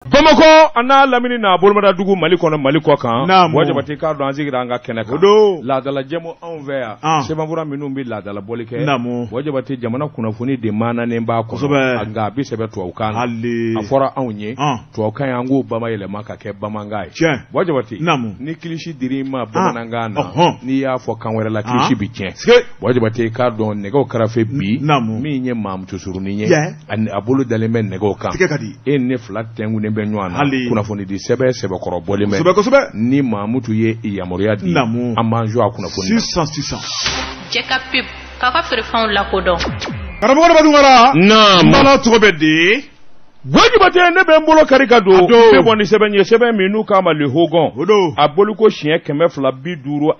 Bamakɔ a n'a lamini n'a bolomadadugu, Mali kɔnɔ, Mali kɔ kan. Naamu. Buwa Jabate, k'a dɔn an sigira an ka kɛnɛ kan. O don. Laadala jɛmu anw fɛ yan. Sɛbɛnfura minnu bɛ laadala bɔli kɛ. Naamu. Buwa Jabate, jamana kunnafoni de maananen b'a kɔnɔ. Kosɛbɛ. Nka a bɛ sɛbɛn tubabukan na. Hali. A fɔra anw ye. Tubabukan ye, an k'o bamayɛlɛma ka kɛ bamanankan ye. Tiɲɛ. Buwa Jabate. Naamu. Ni kilisi dir'i ma bamanankan na. N'i y'a fɔ kan wɛrɛ la, kilisi bɛ tiɲɛ. Sike. Buwa Jabate, k'a dɔn nɛgɛw karafe bi. Naamu. Min ye Mamutu Surunin ye. Yeah. A bolo dalen bɛ nɛgɛw kan. Tigɛ ka di. E ni ne fila tɛnkunnen bɛ ɲɔgɔn na. Hali. Kunnafoni di sɛbɛn sɛbɛkɔrɔ bɔlen bɛ. Kosɛbɛ kosɛbɛ. Ni Mamutu ye yamaruya di. Naamu. An b'an jɔ a kunnafoni na. Sisan sisan. Cɛ ka pub k'a ka feerefɛnw lakodɔn. Karamɔgɔ Daba Tunkara. Naamu. Mana tɔgɔ bɛ di. Buwa Jabate, ne bɛ n bolo kari ka don. A don. N bɛ bɔ ni sɛbɛn ye, sɛbɛn min n'u k'a ma Le Hogon. O don. A boliko siɲɛ 254.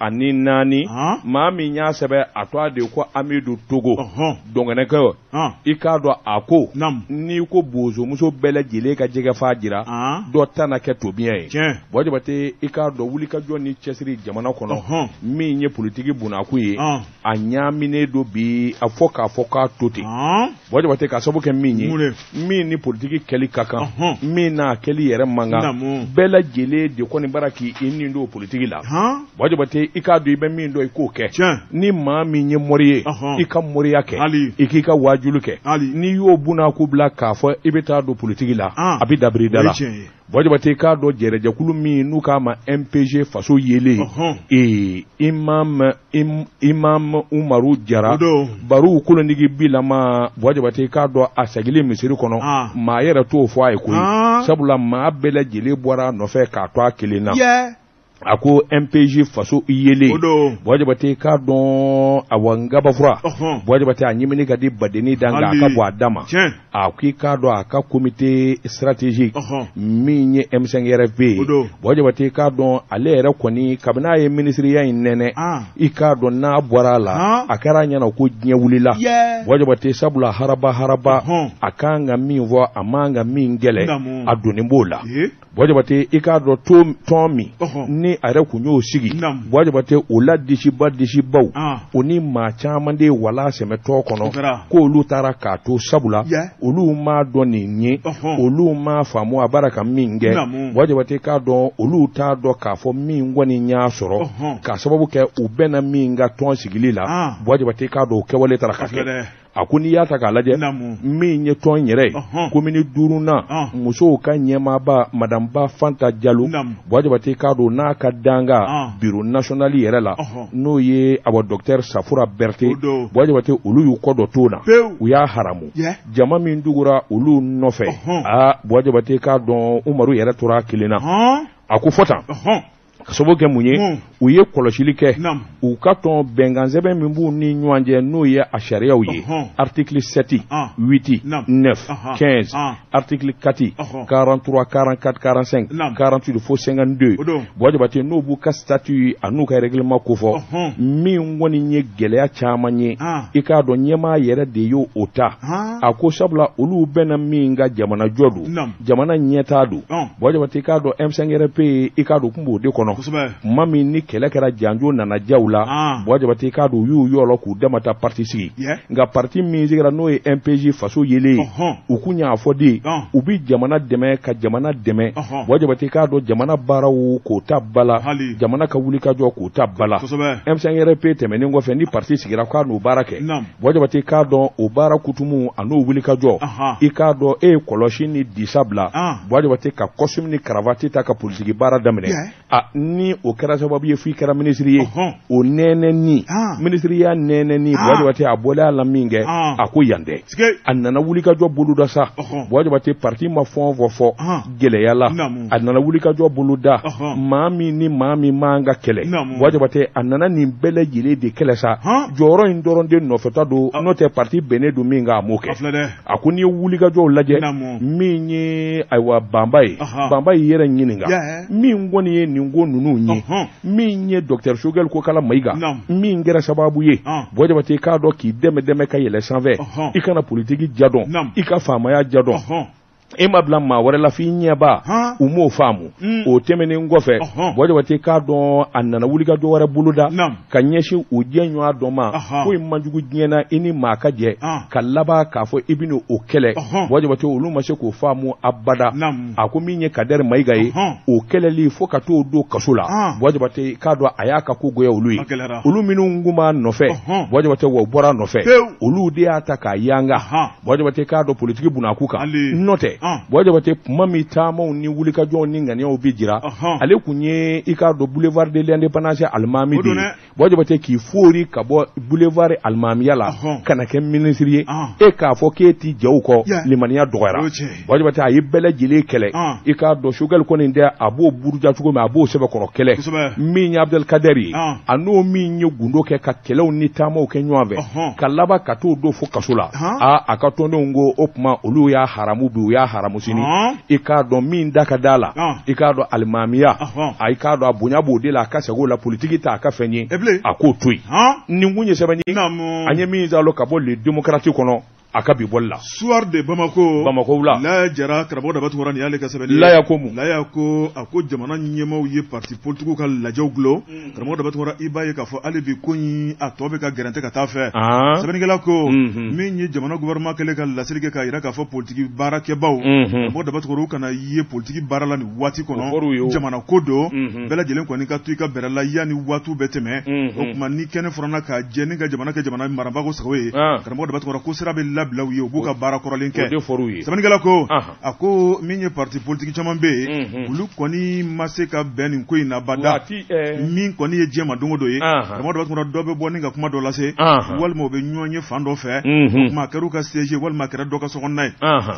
Maa min y'a sɛbɛn, a tɔgɔ de ko Amidu Togo. Dɔnkɛnɛkɛ. I k'a dɔn a ko. Naamu. N'i ko bozomuso bɛɛ lajɛlen ka jɛgɛfa jira. Dɔ ta na kɛ tobiɲɛ ye. Tiɲɛ. Buwa Jabate, i k'a dɔn wulikajɔ ni cɛsiri jamana kɔnɔ. Min ye politiki bunakun ye. A ɲaaminen don bi, a fɔ k'a fɔ k'a to ten. Buwa Jabate, k'a sababu kɛ min ye. Mun de? Min ni politiki kɛli ka kan. Min n'a kɛli yɛrɛ man kan. Naamu. Bɛɛ lajɛlen de kɔni bara k'i nin don politiki la. Buwa Jabate, i k'a dɔn i bɛ min dɔn, i k'o kɛ. Tiɲɛ. Ni maa min ye mori ye. I ka moriya kɛ. Hali. I k'i ka waajuli kɛ. Hali. N'i y'o bunakun bila k'a fɔ i bɛ taa don politiki la. A bɛ dabiri da O ye la. tiɲɛ ye. Buwa Jabate, k'a dɔn jɛrɛjɛkulu min n'u k'a ma MPG faso yelen. Ee imam Umaru Jara. O don. Barow kolondigi bilama, Buwa Jabate, k'a dɔn a segilen misiri kɔnɔ. Maa yɛrɛ t'o fɔ a ye koyi. Sabula maa bɛɛ lajɛlen bɔra a nɔfɛ k'a to a kelen na. A ko MPG faso yelen. O don. Buwa Jabate, k'a dɔn awa ngabafura. Buwa Jabate, a ɲimini ka di badenni da, nka a ka Hali. bɔ a da ma. Tiɲɛ. A ko i k'a dɔn a ka comité stratégique. Min ye M5RFP ye. O don. Buwa Jabate, k'a dɔn ale yɛrɛ kɔni kabini a ye minisiriya in nɛnɛ. I k'a dɔn n'a bɔra a la. A kɛra a ɲɛna ko diɲɛ wulila. Buwa Jabate, sabula haraba haraba. A kan ka min fɔ, a man ka min gɛlɛ. Naamu. A donnen b'o la. Ee. Buwa Jabate, i k'a dɔn tɔn min ni a yɛrɛ kun y'o sigi. Naamu. Buwa Jabate, o la disiba disibaw. O ni maa caman de ye wala sɛmɛ tɔn kɔnɔ. O kɛra. K'olu taara k'a to sabula. Yeah. Olu m'a dɔn nin ye. Olu m'a faamu a baara ka min kɛ. Naamu. Buwa Jabate, k'a dɔn olu t'a dɔn k'a fɔ min kɔni y'a sɔrɔ. K'a sababu kɛ u bɛnna min ka tɔn sigili la. Buwa Jabate, k'a dɔn o kɛwale taara ka A filɛ kɛ. dɛ. A ko n'i y'a ta k'a lajɛ. Naamu. Min ye tɔn yɛrɛ ye. Komini duurunan musow ka ɲɛmaaba madame Ba Fanta Jalo. Naamu. Buwa Jabate, k'a dɔn n'a ka danga bureau national yɛrɛ la. N'o ye awa docteur Safura Berete. O don. Buwa Jabate, olu y'u kɔ dɔ t'o la. Pewu. U y'a haramu. Yeah. Jama min dugura olu nɔfɛ. Aa Buwa Jabate, k'a dɔn Umaru yɛrɛ tora a kelen na. A ko fɔ tan. Ka sababu kɛ mun ye, u ye kɔlɔsili kɛ u ka tɔn bɛnkansɛbɛn min b'u ni ɲɔgɔn cɛ, n'o ye a sariyaw ye, article 7, 8, 9, 15, article 4, 43, 44, 45, 48 fo 52, Buwa Jabate, n'o b'u ka statut a n'u ka règlement kofɔ, min kɔni ye gɛlɛya caman ye, i k'a dɔn ɲɛmaa yɛrɛ de y'o o ta. A ko sabula olu bɛnna min ka jamana jɔ don, jamana ɲɛtaa don. Buwa Jabate, i k'a dɔn M5RFP, i k'a dɔn kun b'o de kɔnɔ. Tuma min ni kɛlɛ kɛra, janjo nana jaw la, Buwa Jabate, i k'a dɔn u y'u yɔrɔ k'u dama ta parti sigi. Nka parti min sigira, n'o ye MPG faso yelen ye, u kun y'a fɔ de u bɛ jamana dɛmɛ ka jamana dɛmɛ. Buwa Jabate, i k'a dɔn jamana baaraw k'o ta ba la, jamana ka wulikajɔ k'o ta ba la. M5RFP tɛmɛnen kɔfɛ, ni parti sigira k'a n'o baara kɛ, Buwa Jabate, i k'a dɔn o baara kutumu a n'o wulikajɔ, i k'a dɔn e ye kɔlɔsi ni disa bila, Buwa Jabate, ka costume ni cravate ta ka politiki baara daminɛ. A ni o kɛra sababu ye f'i kɛra minisiri ye, o nɛnɛni minisiriya nɛnɛni, Buwa Jabate, a bɔlen a la min kɛ, a ko yan dɛ, a nana wulikajɔ boloda sa. Buwa Jabate, parti ma fɛn o fɛn fɔ gɛlɛya la, a nana wulikajɔ boloda, maa min ni maa min man ka kɛlɛ, Buwa Jabate, a nana nin bɛɛ lajɛlen de kɛlɛ sa. Jɔyɔrɔ in dɔrɔn de nɔfɛta don, n'o tɛ parti bɛnnen don min kan, a m'o kɛ. A ko n'i ye wulikajɔw lajɛ, min ye ayiwa Banba ye, Banba y'i yɛrɛ ɲininka min kɔni ye nin ko ninnu ye, min ye docteur Choguel Kokala Mayiga, min kɛra sababu ye, Buwa Jabate, k'a dɔn k'i dɛmɛ dɛmɛ ka yɛlɛ sanfɛ, i kana politiki ja dɔn, i ka faamaya ja dɔn. E ma bila maa wɛrɛ la f'i ɲɛba u m'o faamu o tɛmɛnen kɔfɛ Buwa Jabate k'a dɔn a nana wulikajɔ wɛrɛ boloda ka ɲɛsin u jɛɲɔgɔn dɔ ma ko i man jugu diɲɛ na i ni maa ka jɛ ka laban k'a fɔ i bɛna o kɛlɛ Buwa Jabate olu ma se k'o faamu abada a ko min ye Kadɛri Mayiga ye o kɛlɛli fo ka t'o don kaso la Buwa Jabate k'a dɔn a y'a ka ko goya olu ye olu minnu kun b'a nɔfɛ Buwa Jabate wa u bɔra a nɔfɛ olu de y'a ta k'a yanga Buwa Jabate k'a dɔn politiki bunakun kan n'o tɛ Buwa Jabate kuma min taamaw ni wulikajɔw ni ŋaniyaw bɛ jira ale kun ye i k'a dɔn boulevard de l'indépendance alimami de ye Buwa Jabate k'i foori ka bɔ boulevard alimamiya la ka na kɛ minisiri ye e k'a fɔ k'e t'i jɛw kɔ limaniya dɔgɔyara Buwa Jabate a ye bɛɛ lajɛlen kɛlɛ i k'a dɔn Sogɛli kɔni tɛ a b'o buruja cogo min a b'o sɛbɛkɔrɔ kɛlɛ min ye Abudɛlikadɛri ye a n'o min ye gundo kɛ ka kɛlɛw ni taamaw kɛ ɲɔgɔn fɛ ka laban ka t'o don fo kaso la aa a ka tɔndenw ko o tuma olu y'a haramu bi u y'a haramu sini i k'a dɔn min da ka d'a la i k'a dɔn alimamiya a i k'a dɔn a bonya b'o de la a ka segin o la politiki t'a ka fɛn ye a k'o to yen nin kun ye sɛbɛn ye an ye min zalo ka bɔ le démocrate kɔnɔ a ka bi bɔli la soir de Bamako Bamako wula Laya Jara karamɔgɔ Daba Tunkara nin y'ale ka sɛbɛnni ye Laya ko mun Laya ko a ko jamana ɲɛmaaw ye parti politikiw ka lajɛw dulon karamɔgɔ Daba Tunkara i b'a ye k'a fɔ hali bi ko in a tɔ bɛ ka gɛrɛntɛ ka taa fɛ sɛbɛnnikɛla ko min ye jamana gouvernement kɛlen ka laseli kɛ k'a jira k'a fɔ politiki baarakɛbaw karamɔgɔ Daba Tunkara u kana ye politiki baara la nin waati kɔnɔ jamana ko don bɛɛ lajɛlen kɔni ka to i ka bɛrɛ la yanni waatiw bɛ tɛmɛ o tuma ni kɛnɛ furanna ka jɛ ni ka jamana kɛ jamana marabagaw sago ye karamɔgɔ Daba Tunkara ko sira bɛ labila u ye u b'u ka baara kɔrɔlen kɛ sɛbɛnnikɛla ko a ko min ye parti politique caman bɛ yen olu kɔni ma se ka bɛn nin ko in na bada min kɔni ye diɲɛ ma don o don ye karamɔgɔ Daba Tunkara dɔ bɛ bɔ ni ka kuma dɔ lase walima u bɛ ɲɔgɔn ye fan dɔ fɛ o tuma a kɛra u ka siège walima a kɛra dɔ ka sokɔnɔna ye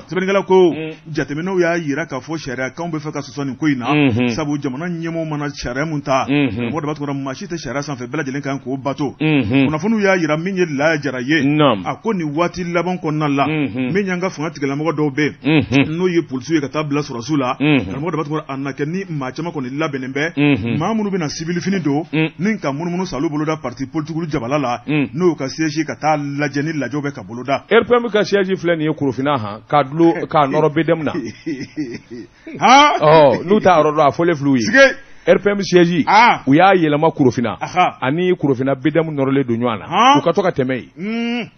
sɛbɛnnikɛla ko jateminɛw y'a jira k'a fɔ sariya kanw bɛ fɛ ka sɔsɔ nin ko in na sabu jamana ɲɛmɔgɔw mana sariya mun ta karamɔgɔ Daba Tunkara maa si tɛ sariya sanfɛ bɛɛ lajɛlen kan k'o bato kunnafoniw y'a jira min ye Laya Jara ye a ko nin waati laban kɔnɔna la min y'an ka fanga tigilamɔgɔ dɔw bɛ yen n'o ye polisiw ye ka taa bila sɔrɔdasiw la karamɔgɔ Daba Tunkara a na kɛ ni maa caman kɔni labɛnnen bɛ maa minnu bɛna siwilifini don ni ka munumunu salo boloda parti politikiw jabala la n'o ka siège ka taa lajɛ ni lajɛw bɛ ka boloda RPM ka siège filɛ nin ye Korofina han k'a dulon k'a nɔrɔ BDM na n'u t'a yɔrɔ dɔn a fɔlen filɛ u ye RPM siège u y'a yɛlɛma Korofina ani Korofina BDM nɔrɔlen don ɲɔgɔn na u ka to ka tɛmɛ yen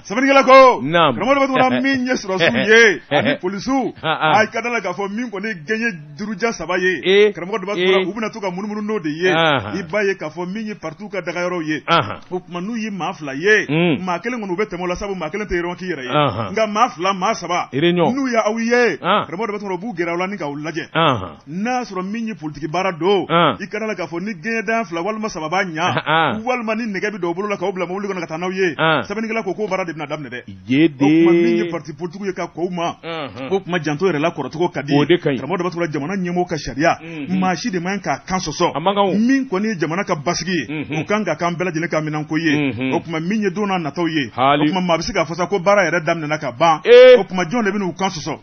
sɛbɛnnikɛla ko karamɔgɔ Daba Tunkara min ye sɔrɔdasiw ye ani polisiw a i ka da la k'a fɔ min kɔni gɛɲɛ duuruja saba ye karamɔgɔ Daba Tunkara u bɛna to ka munumunu n'o de ye i b'a ye k'a fɔ min ye partiw ka dagayɔrɔw ye o tuma n'u ye maa fila ye maa kelen kɔni u bɛ tɛmɛ o la sabu maa kelen tɛ réunion k'i yɛrɛ ye nka maa fila maa saba n'u ye aw ye karamɔgɔ Daba Tunkara u b'u gɛrɛ aw la ni k'aw lajɛ n'a y'a sɔrɔ min ye politiki baara don i ka da la k'a fɔ ni gɛɲɛdan fila walima saba b'a ɲa walima ni nɛgɛ bɛ don u bolo la k'aw bila mobili kɔnɔ ka taa n'aw ye sɛbɛnnikɛla ko k'o baara de bɛna daminɛ dɛ o tuma min ye parti politiki ye ka k'o ma o tuma janto yɛrɛ la kɔrɔcogo ka di o de ka ɲi karamɔgɔ Daba Tunkara jamana ɲɛmɔgɔw ka sariya maa si de man k'a kan sɔsɔ min kɔni ye jamana ka basigi ye o kan ka k'an bɛɛ lajɛlen ka minɛnko ye o tuma min ye don n'a nataw ye o tuma maa bɛ se k'a fɔ sa ko baara yɛrɛ daminɛna ka ban o tuma jɔn de bɛna u kan sɔsɔ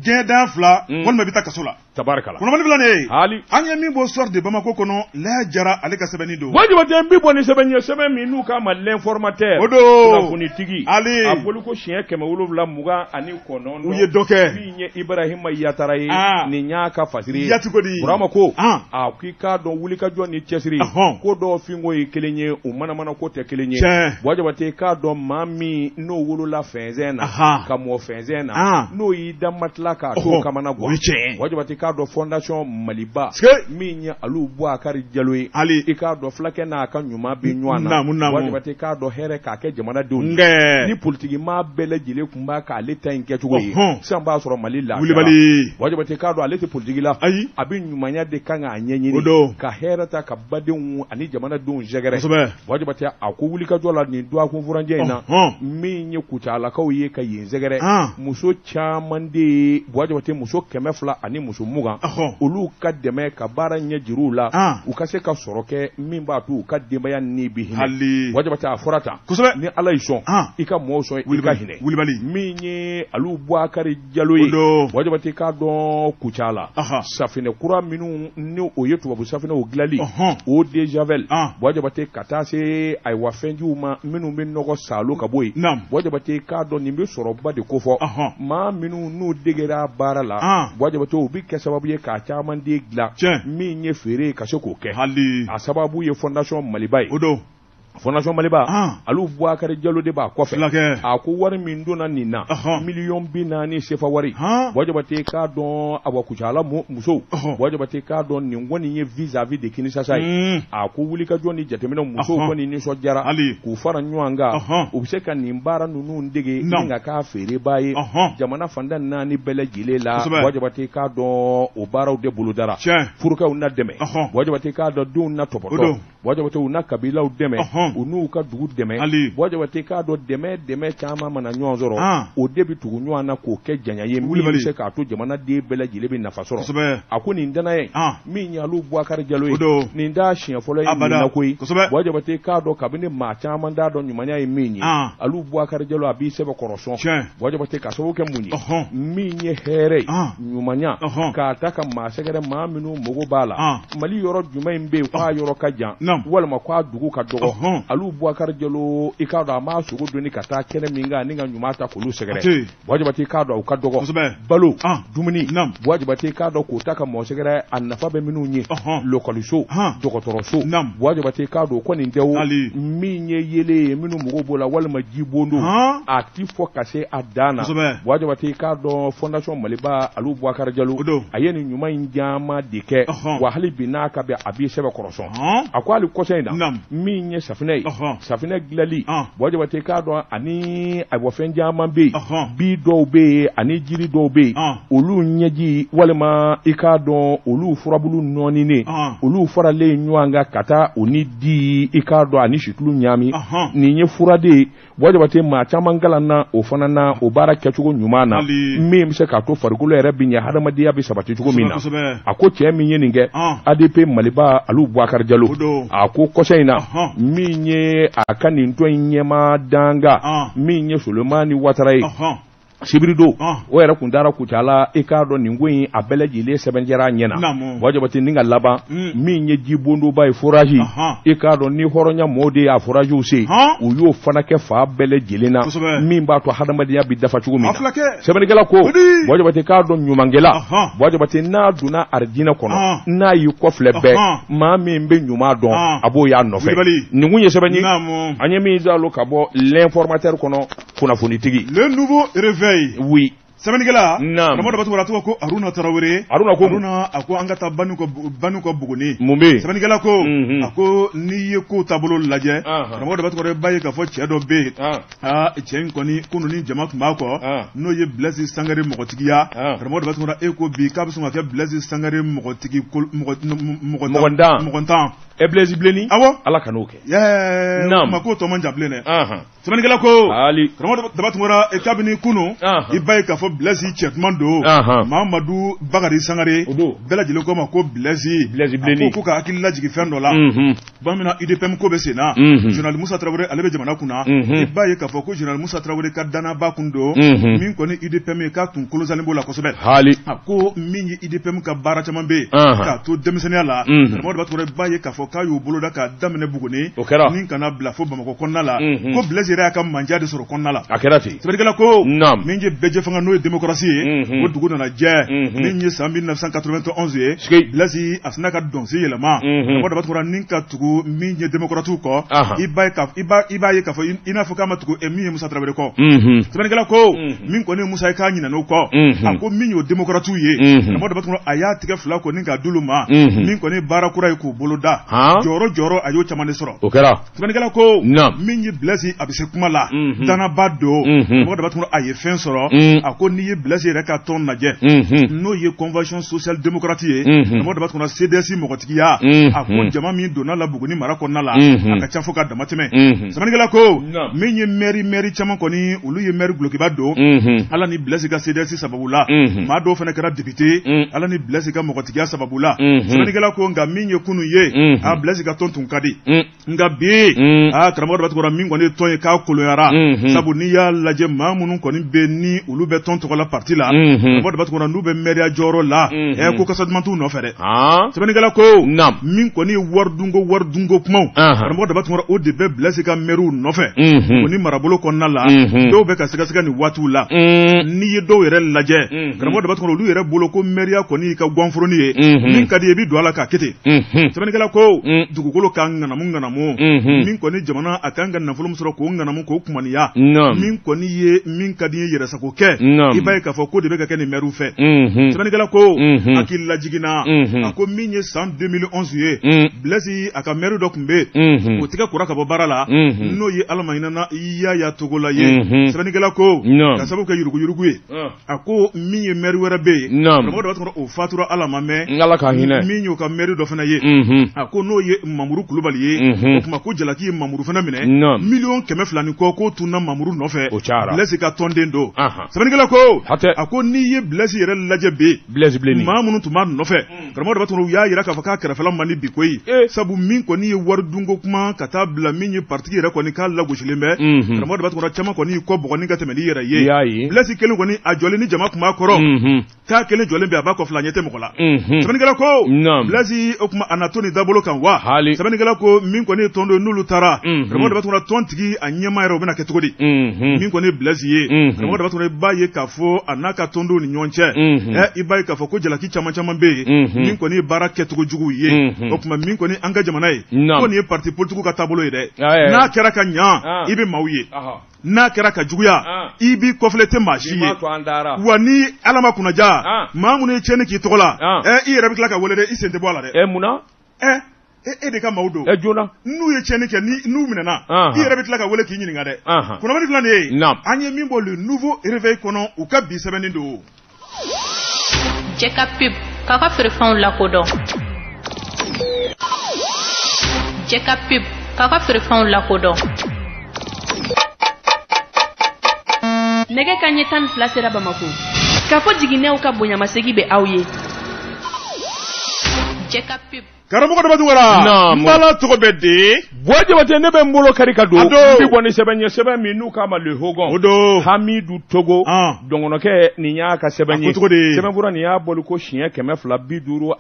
gɛɲɛdan fila walima i bɛ taa kaso la tabarikala kunnafoni filɛ nin ye hali an ye min bɔ soir de Bamako kɔnɔ Laya Jara ale ka sɛbɛnni don Buwa Jabate n bi bɔ ni sɛbɛn ye sɛbɛn min n'u k'a ma l'informateur o don kunnafonitigi ali a boli ko siɲɛ 729 u ye dɔ kɛ min ye Ibrahima Yatara ye nin y'a ka fasiri ye yati ko di Burama ko a k'i k'a dɔn wulikajɔ ni cɛsiri ko dɔw finko ye kelen ye u manamana ko tɛ kelen ye Buwa Jabate k'a dɔn maa min n'o wolola fɛnsɛn na ka mɔ fɛnsɛn na n'o y'i da matelas kan a t'o kamana gan Buwa Jabate k'a dɔn fondation Maliba min ye Alu Bubakari Jalo ye ali i k'a dɔn fulakɛ n'a ka ɲuman bɛ ɲɔgɔn na Buwa Jabate k'a dɔn hɛrɛ k'a kɛ jamanadenw ye ni politiki maa bɛɛ lajɛlen tun b'a k'ale ta in kɛcogo ye sisan b'a sɔrɔ Mali la wulibali Buwa Jabate k'a dɔn ale tɛ politiki la ayi a bɛ ɲumanya de kan k'a ɲɛɲini ka hɛrɛ ta ka badenw ani jamanadenw sɛgɛrɛ Buwa Jabate a ko wulikajɔ la nin dɔgɔkun furancɛ in na min ye Kucalakaw ye ka yen sɛgɛrɛ muso caman de ye Buwa Jabate muso 200 ani muso 20, olu ka dɛmɛ ka baara ɲɛ jir'u la, u ka se ka sɔrɔ kɛ min b'a to u ka denbaya ni bi hinɛ. Buwa Jabate, a fɔra tan, ni Ala y'i sɔn, i ka mɔɔw sɔn, i ka hinɛ. Min ye Alu Bubakari Jalo ye, Buwa Jabate k'a dɔn Kucala safinɛ kura minnu ni o ye tubabu safinɛw dilanli, eau de javel, Buwa Jabate, ka taa se ayiwa fɛnjiw ma minnu bɛ nɔgɔ saalo ka bɔ yen. Buwa Jabate k'a dɔn nin bɛ sɔrɔba de kofɔ maa minnu n'u degera baara la. Buwa Jabate, u bɛ kɛ sababu ye k'a caman de dilan min ye feere ye ka se k'o kɛ. A sababu ye Fondation Maliba ye. Fondation Maliba, Alu Bubakari Jalo de b'a kɔfɛ. A ko wari min donna nin na, 40 miliyɔn sefa wari. Buwa Jabate k'a dɔn, awa Kucala musow, Buwa Jabate k'a dɔn nin kɔni ye vis-à-vis de Kinshasa ye. A ko wulikajɔ ni jateminɛ, musow kɔni nisɔndiyara k'u fara ɲɔgɔn kan, u bɛ se ka nin baara ninnu dege ni ka k'a feerebaa ye jamana fan 4 bɛɛ lajɛlen la. Buwa Jabate k'a dɔn o baaraw de bolodara, furukɛw na dɛmɛ. Buwa Jabate k'a dɔn denw na tɔpɔtɔ. Buwa Jabate, u na kabilaw dɛmɛ, u n'u ka dugu dɛmɛ. Buwa Jabate k'a dɔn dɛmɛ caman mana ɲɔgɔn sɔrɔ, o de bɛ tugu ɲɔgɔn na k'o kɛ janya ye min bɛ se k'a to jamanaden bɛɛ lajɛlen bɛ nafa sɔrɔ. A ko nin dana ye min ye Alu Bubakari Jalo ye, nin t'a siɲɛ fɔlɔ ye nin na koyi. Buwa Jabate k'a dɔn kabini maa caman t'a dɔn ɲumanya ye min ye, Alu Bubakari Jalo a b'i sɛbɛkɔrɔ sɔn. Buwa Jabate, ka sababu kɛ mun ye, min ye hɛrɛ ye, ɲumanya, k'a ta ka maa sɛgɛrɛ, maa minnu mago b'a la. Mali yɔrɔ jumɛn in bɛ yen k'a yɔrɔ ka jan walima k'a dugu ka dɔgɔ, Alu Bubakari Jalo i k'a dɔn a m'a sogo doni ka taa kɛnɛ min kan ni ka ɲuman ta k'olu sɛgɛrɛ. Buwa Jabate k'a dɔn u ka dɔgɔ balo, dumuni. Buwa Jabate k'a dɔn k'o ta ka mɔgɔ sɛgɛrɛ, a nafa bɛ minnu ye, lɔkɔliso, dɔgɔtɔrɔso. Buwa Jabate k'a dɔn ko nin tɛ min ye yeelen ye minnu mago b'o la walima jibondo, a ti fɔ ka se a dan na. Buwa Jabate k'a dɔn Fondation Maliba, Alu Bubakari Jalo, a ye nin ɲuman in caman de kɛ, wa hali bi n'a ka bɛn, a b'i sɛbɛ kɔrɔsɔn. A ko hali kɔsa in na, min ye safinɛ ye, safinɛ dilanli, Buwa Jabate k'a dɔn ani ayiwa fɛn caman bɛ yen, bi dɔw bɛ yen ani jiri dɔw bɛ yen, olu ɲɛji walima i k'a dɔn olu furabulu nɔɔninen, olu faralen ɲɔgɔn kan ka taa o ni di, i k'a dɔn ani situlu ɲaami, nin ye fura de ye. Buwa Jabate, maa caman kalanna o fana na, o baara kɛcogo ɲuman na, min bɛ se k'a to farikolo yɛrɛ bɛ ɲɛ, hadamadenya bɛ sabati cogo min na. A ko cɛ min ye nin kɛ, ADP Maliba, Alu Bubakari Jalo, a ko kɔsa in na, min ye a ka nin tɔn in ɲɛmaa danga, min ye Solomani Watara ye, sibiridon o yɛrɛ kun taara Kucala. I k'a dɔn nin ko in a bɛɛ lajɛlen sɛbɛnjɛra a ɲɛ na. Buwa Jabate, ni ka laban, min ye jibondoba ye, forage, i k'a dɔn ni hɔrɔnya mɔɔw de y'a foragew sen, u y'o fana kɛ fa bɛɛ lajɛlen na, min b'a to hadamadenya bɛ dafa cogo min na. Sɛbɛnnikɛla ko, Buwa Jabate k'a dɔn ɲumankɛla, Buwa Jabate, n'a donna arijinɛ kɔnɔ, n'a y'i kɔfilɛ bɛɛ, maa min bɛ ɲuman dɔn, a b'o y'a nɔfɛ. Nin kun ye sɛbɛn ye an ye min zalo ka bɔ L'Informateur kɔnɔ, kunnafonitigi. Le Nouveau Réveil. Oui. Sɛbɛnnikɛla. Naam. Karamɔgɔ Daba Tunkara tɔgɔ ko Haruna Tarawele. Haruna ko. Haruna a ko an ka taa Banu ka Buguni. Mun bɛ yen? Sɛbɛnnikɛla ko. A ko n'i ye ko taabolo lajɛ. Karamɔgɔ Daba Tunkara, i b'a ye k'a fɔ cɛ dɔ bɛ yen. Aa, cɛ in kɔni, kunun ni jama tun b'a kɔ. N'o ye Blaise Sangare mɔgɔtigiya. Karamɔgɔ Daba Tunkara, e ko bi k'a bɛ sɔn ka kɛ Blaise Sangare mɔgɔtigi mɔgɔ mɔgɔntan. Ɛ, Blaise bilenni. Awɔ. Ala kan'o kɛ. Yɛɛ. Naam. Ma ko tɔ man jan bilen dɛ. Sɛbɛnnikɛla ko, karamɔgɔ Daba Tunkara, kabini kunun, i b'a ye k'a fɔ Blaise cɛ duman don, Mamadu Bakari Sangare, bɛɛ lajɛlen ko ma ko Blaise. Blaise bilenni. A ko ka hakili lajigin fɛn dɔ la. Bamanan UDPM ko bɛ sen na. Général Musa Tarawele, ale bɛ jamana kunna. I b'a ye k'a fɔ ko Général Musa Tarawele ka danaba kun don. Min kɔni UDPM ye, k'a tun kolosalen b'o la kosɛbɛ. A ko min ye UDPM ka baara caman bɛ yen. K'a to denmisɛnninya la. Karamɔgɔ Daba Tunkara, i b'a ye k'a fɔ k'a y'o boloda k'a daminɛ Buguni. O kɛra. Ni kana bila fo Bamakɔ kɔnɔna la. Ko Blaise yɛrɛ y'a ka mandiya de sɔrɔ kɔnɔna la. A kɛra ten. Sɛbɛnnikɛla ko. Naam. Min ye bɛɛjɛ fanga, n'o ye démocratie ye. O dugu nana jɛ. Min ye san 1991 ye. Blaise a sina ka dɔnsen yɛlɛma. Karamɔgɔ Daba Tunkara, ni ka tugu min ye démocratew kɔ. I b'a ye k'a fɔ i n'a fɔ k'a ma tugu min ye Musa Tarawele kɔ. Sɛbɛnnikɛla ko, min kɔni ye Musa ye, k'a ɲinɛn'o kɔ. A ko min y'o démocratew ye. Karamɔgɔ Daba Tunkara, a y'a tigɛ fila ko ni k'a d'olu ma. Min kɔni ye baara kura ye k'u bolo da. Jɔyɔrɔ a y'o caman de sɔrɔ. O kɛra. Sɛbɛnnikɛla ko min ye Blaise a bɛ se kuma la, danaba don, karamɔgɔ Daba Tunkara a ye fɛn sɔrɔ. A ko n'i ye Blaise yɛrɛ ka tɔn lajɛ, n'o ye Convention sociale démocrate ye, karamɔgɔ Daba Tunkara CDS mɔgɔtigiya, a ko jama min donna la Buguni mara kɔnɔna la, a ka ca fo ka damatɛmɛ. Sɛbɛnnikɛla ko min ye maire caman kɔni, olu ye maire dulokiba don Ala ni Blaise ka CDS sababu la. Maa dɔw fana kɛra député Ala ni Blaise ka mɔgɔtigiya sababu la. Sɛbɛnnikɛla ko nka min ye kunun ye, a Blaise ka tɔn tun ka di, nka bi aa karamɔgɔ Daba Tunkara min kɔni ye tɔn ye k'a koloyara, sabu n'i y'a lajɛ maa minnu kɔni bɛ ni olu bɛ tɔn tɔgɔ la parti la, karamɔgɔ Daba Tunkara n'u bɛ mɛriya jɔyɔrɔ la, ko kasa duman t'u nɔfɛ dɛ. Sɛbɛnnikɛla ko min kɔni ye waridunko kumaw, karamɔgɔ Daba Tunkara o de bɛ Blaise ka mɛriw nɔfɛ o ni marabolo kɔnɔna la. Dɔw bɛ ka sɛgɛsɛgɛ nin waatiw la. N'i ye dɔw yɛrɛ lajɛ, karamɔgɔ Daba Tunkara olu yɛrɛ bolo ko mɛriya kɔni y'i ka gwanforonin ye, min ka di i bɛ don a la k'a kɛ ten. Sɛbɛnnikɛla ko dugukolo ka ŋanamu ŋanamu, min kɔni jamana a kan ka nafolo min sɔrɔ k'o ŋanamu k'o kumaniya, min kɔni ye min ka di ye yɛrɛsago kɛ, i b'a ye k'a fɔ ko de bɛ ka kɛ nin mɛriw fɛ. Sɛbɛnnikɛla ko hakili lajiginna, a ko min ye san 2011 ye, Blaise a ka mɛri dɔ tun bɛ yen, o tɛgɛ kora ka bɔ baara la, n'o ye Ala ma hinɛna Yaya Togola ye. Sɛbɛnnikɛla ko ka sababu kɛ yuruguyurugu ye, a ko min ye mɛri wɛrɛ bɛ yen, karamɔgɔ Daba Tunkara o fatura Ala ma mɛn, Ala ka hinɛ, min y'o ka mɛri dɔ fana ye, a ko n'o ye Mamuru Kulubali ye. O tuma ko jalaki ye Mamuru fana minɛ, 200 million ni kɔ k'o tunna Mamuru nɔfɛ. O cayara. Blaise ka tɔnden don. Sɛbɛnnikɛla ko a ko n'i ye Blaise yɛrɛ lajɛ bi, Blaise Bilenni, maa minnu tun b'a nɔfɛ, karamɔgɔ Daba Tunkara u y'a jira k'a fɔ k'a kɛrɛfɛla man di bi koyi, sabu min kɔni ye wari dunko kuma ka taa bila min ye parti yɛrɛ kɔni k'a lagosilen bɛ, karamɔgɔ Daba Tunkara caman kɔni y'i kɔ bɔgɔnin ka tɛmɛ n'i yɛrɛ ye. Blaise kelen kɔni a jɔlen ni jama tun b'a kɔrɔ, k'a kelen jɔlen bɛ a b'a kɔ fila ɲɛ tɛ mɔgɔ la. Sɛbɛnnikɛla ko Blaise o tuma a na to nin dabolo kan wa? Sɛbɛnnikɛla ko min kɔni ye tɔn don n'olu taara, karamɔgɔ Daba Tunkara tɔn tigi a ɲɛmaa yɛrɛ o bɛna kɛ cogo di? Min kɔni ye Blaise ye, karamɔgɔ Daba Tunkara i b'a ye k'a fɔ a n'a ka tɔndenw ni ɲɔgɔn cɛ, i b'a ye k'a fɔ ko jalaki caman caman bɛ yen min kɔni ye baara kɛcogo juguw ye. O tuma min kɔni an ka jamana ye, ko nin ye parti politique ka taabolo ye dɛ. N'a kɛra ka ɲa, i bɛ maaw ye, n'a kɛra ka juguya, i b'i kɔfilɛ tɛ maa si ye. Wa ni Ala ma kunnaja, maa minnu ye tiɲɛni k'i tɔgɔ la, i yɛrɛ bɛ tila ka wele dɛ, i sen tɛ bɔ a la dɛ. Munna? E de ka maaw don. Joona. N'u ye tiɲɛni kɛ, n'u minɛna, i yɛrɛ bɛ tila ka wele k'i ɲininka dɛ. Kunnafoni filɛ nin ye, an ye min bɔ Le Nouveau Réveil kɔnɔ, u ka bi sɛbɛnni don. Jɛ ka pub k'a ka feerefɛnw lakodɔn. Jɛ ka pub k'a ka feerefɛnw lakodɔn. Nɛgɛ ka ɲɛ 12 sera Bamako. K'a fɔ jiginɛw ka bonyamasegi bɛ aw ye. Jɛ ka pub. Karamɔgɔ Daba Tunkara, n bala tɔgɔ bɛ de. Buwa Jabate, ne bɛ n bolo kari ka don. N bɛ bɔ ni sɛbɛn ye, sɛbɛn min n'u k'a ma Le Hogon. O don. Hamidu Togo. Dɔngɔnɔkɛ nin y'a ka sɛbɛn ye. A ko cogo di? Sɛbɛnfura nin y'a bɔli ko siɲɛ 254.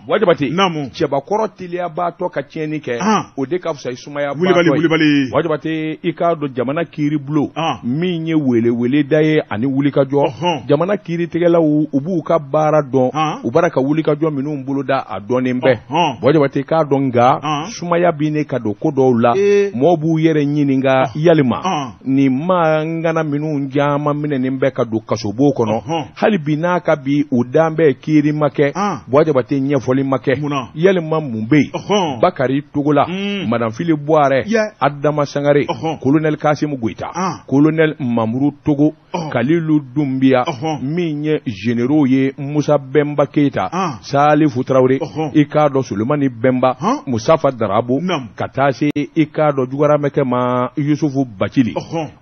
Buwa Jabate. Naamu. Cɛbakɔrɔ teliyabaatɔ ka tiɲɛni kɛ. O de ka fisa sumayabaatɔ ye. Wulibali wulibali. Buwa Jabate, i k'a dɔn jamana kiiribulon. Min ye weleweleda ye ani wulikajɔ. Jamana kiiritigɛlaw u b'u ka baara dɔn. U b'ara ka wulikajɔ minnu boloda a dɔnnen bɛ. Buwa Jabate, k'a dɔn nka sumaya bɛ ne ka don ko dɔw la, mɔgɔw b'u yɛrɛ ɲininka yalima nin maa ŋana minnu caman minɛnen bɛ ka don kasobon kɔnɔ, hali bi n'a ka bi u dan bɛ kiiri ma kɛ, Buwa Jabate ɲɛfɔli ma kɛ, yalima mun bɛ yen? Bakari Togola, Madame Fili Buwarɛ, Adama Sangare, Colonel Kasimu Goyita, Colonel Mamuru Togo, Kalilu Dunbiya, min ye généraux ye Musa Bɛnba Keyita, Salifu Tarawele, i k'a dɔn Sulemani Bɛnba, Musafa Darabo, ka taa se i k'a dɔn jugaramɛkɛ ma Yusufu Bacili.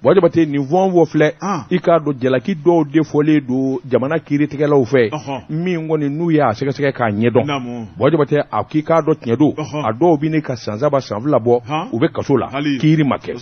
Buwa Jabate, nin fɛn o fɛn filɛ, i k'a dɔn jalaki dɔw de fɔlen don jamana kiiritigɛlaw fɛ, min kɔni n'u y'a sɛgɛsɛgɛ k'a ɲɛdɔn. Buwa Jabate, a k'i k'a dɔn tiɲɛ don, a dɔw bɛ ne ka san 3 san 2 bɔ, u bɛ kaso la, kiiri ma kɛ.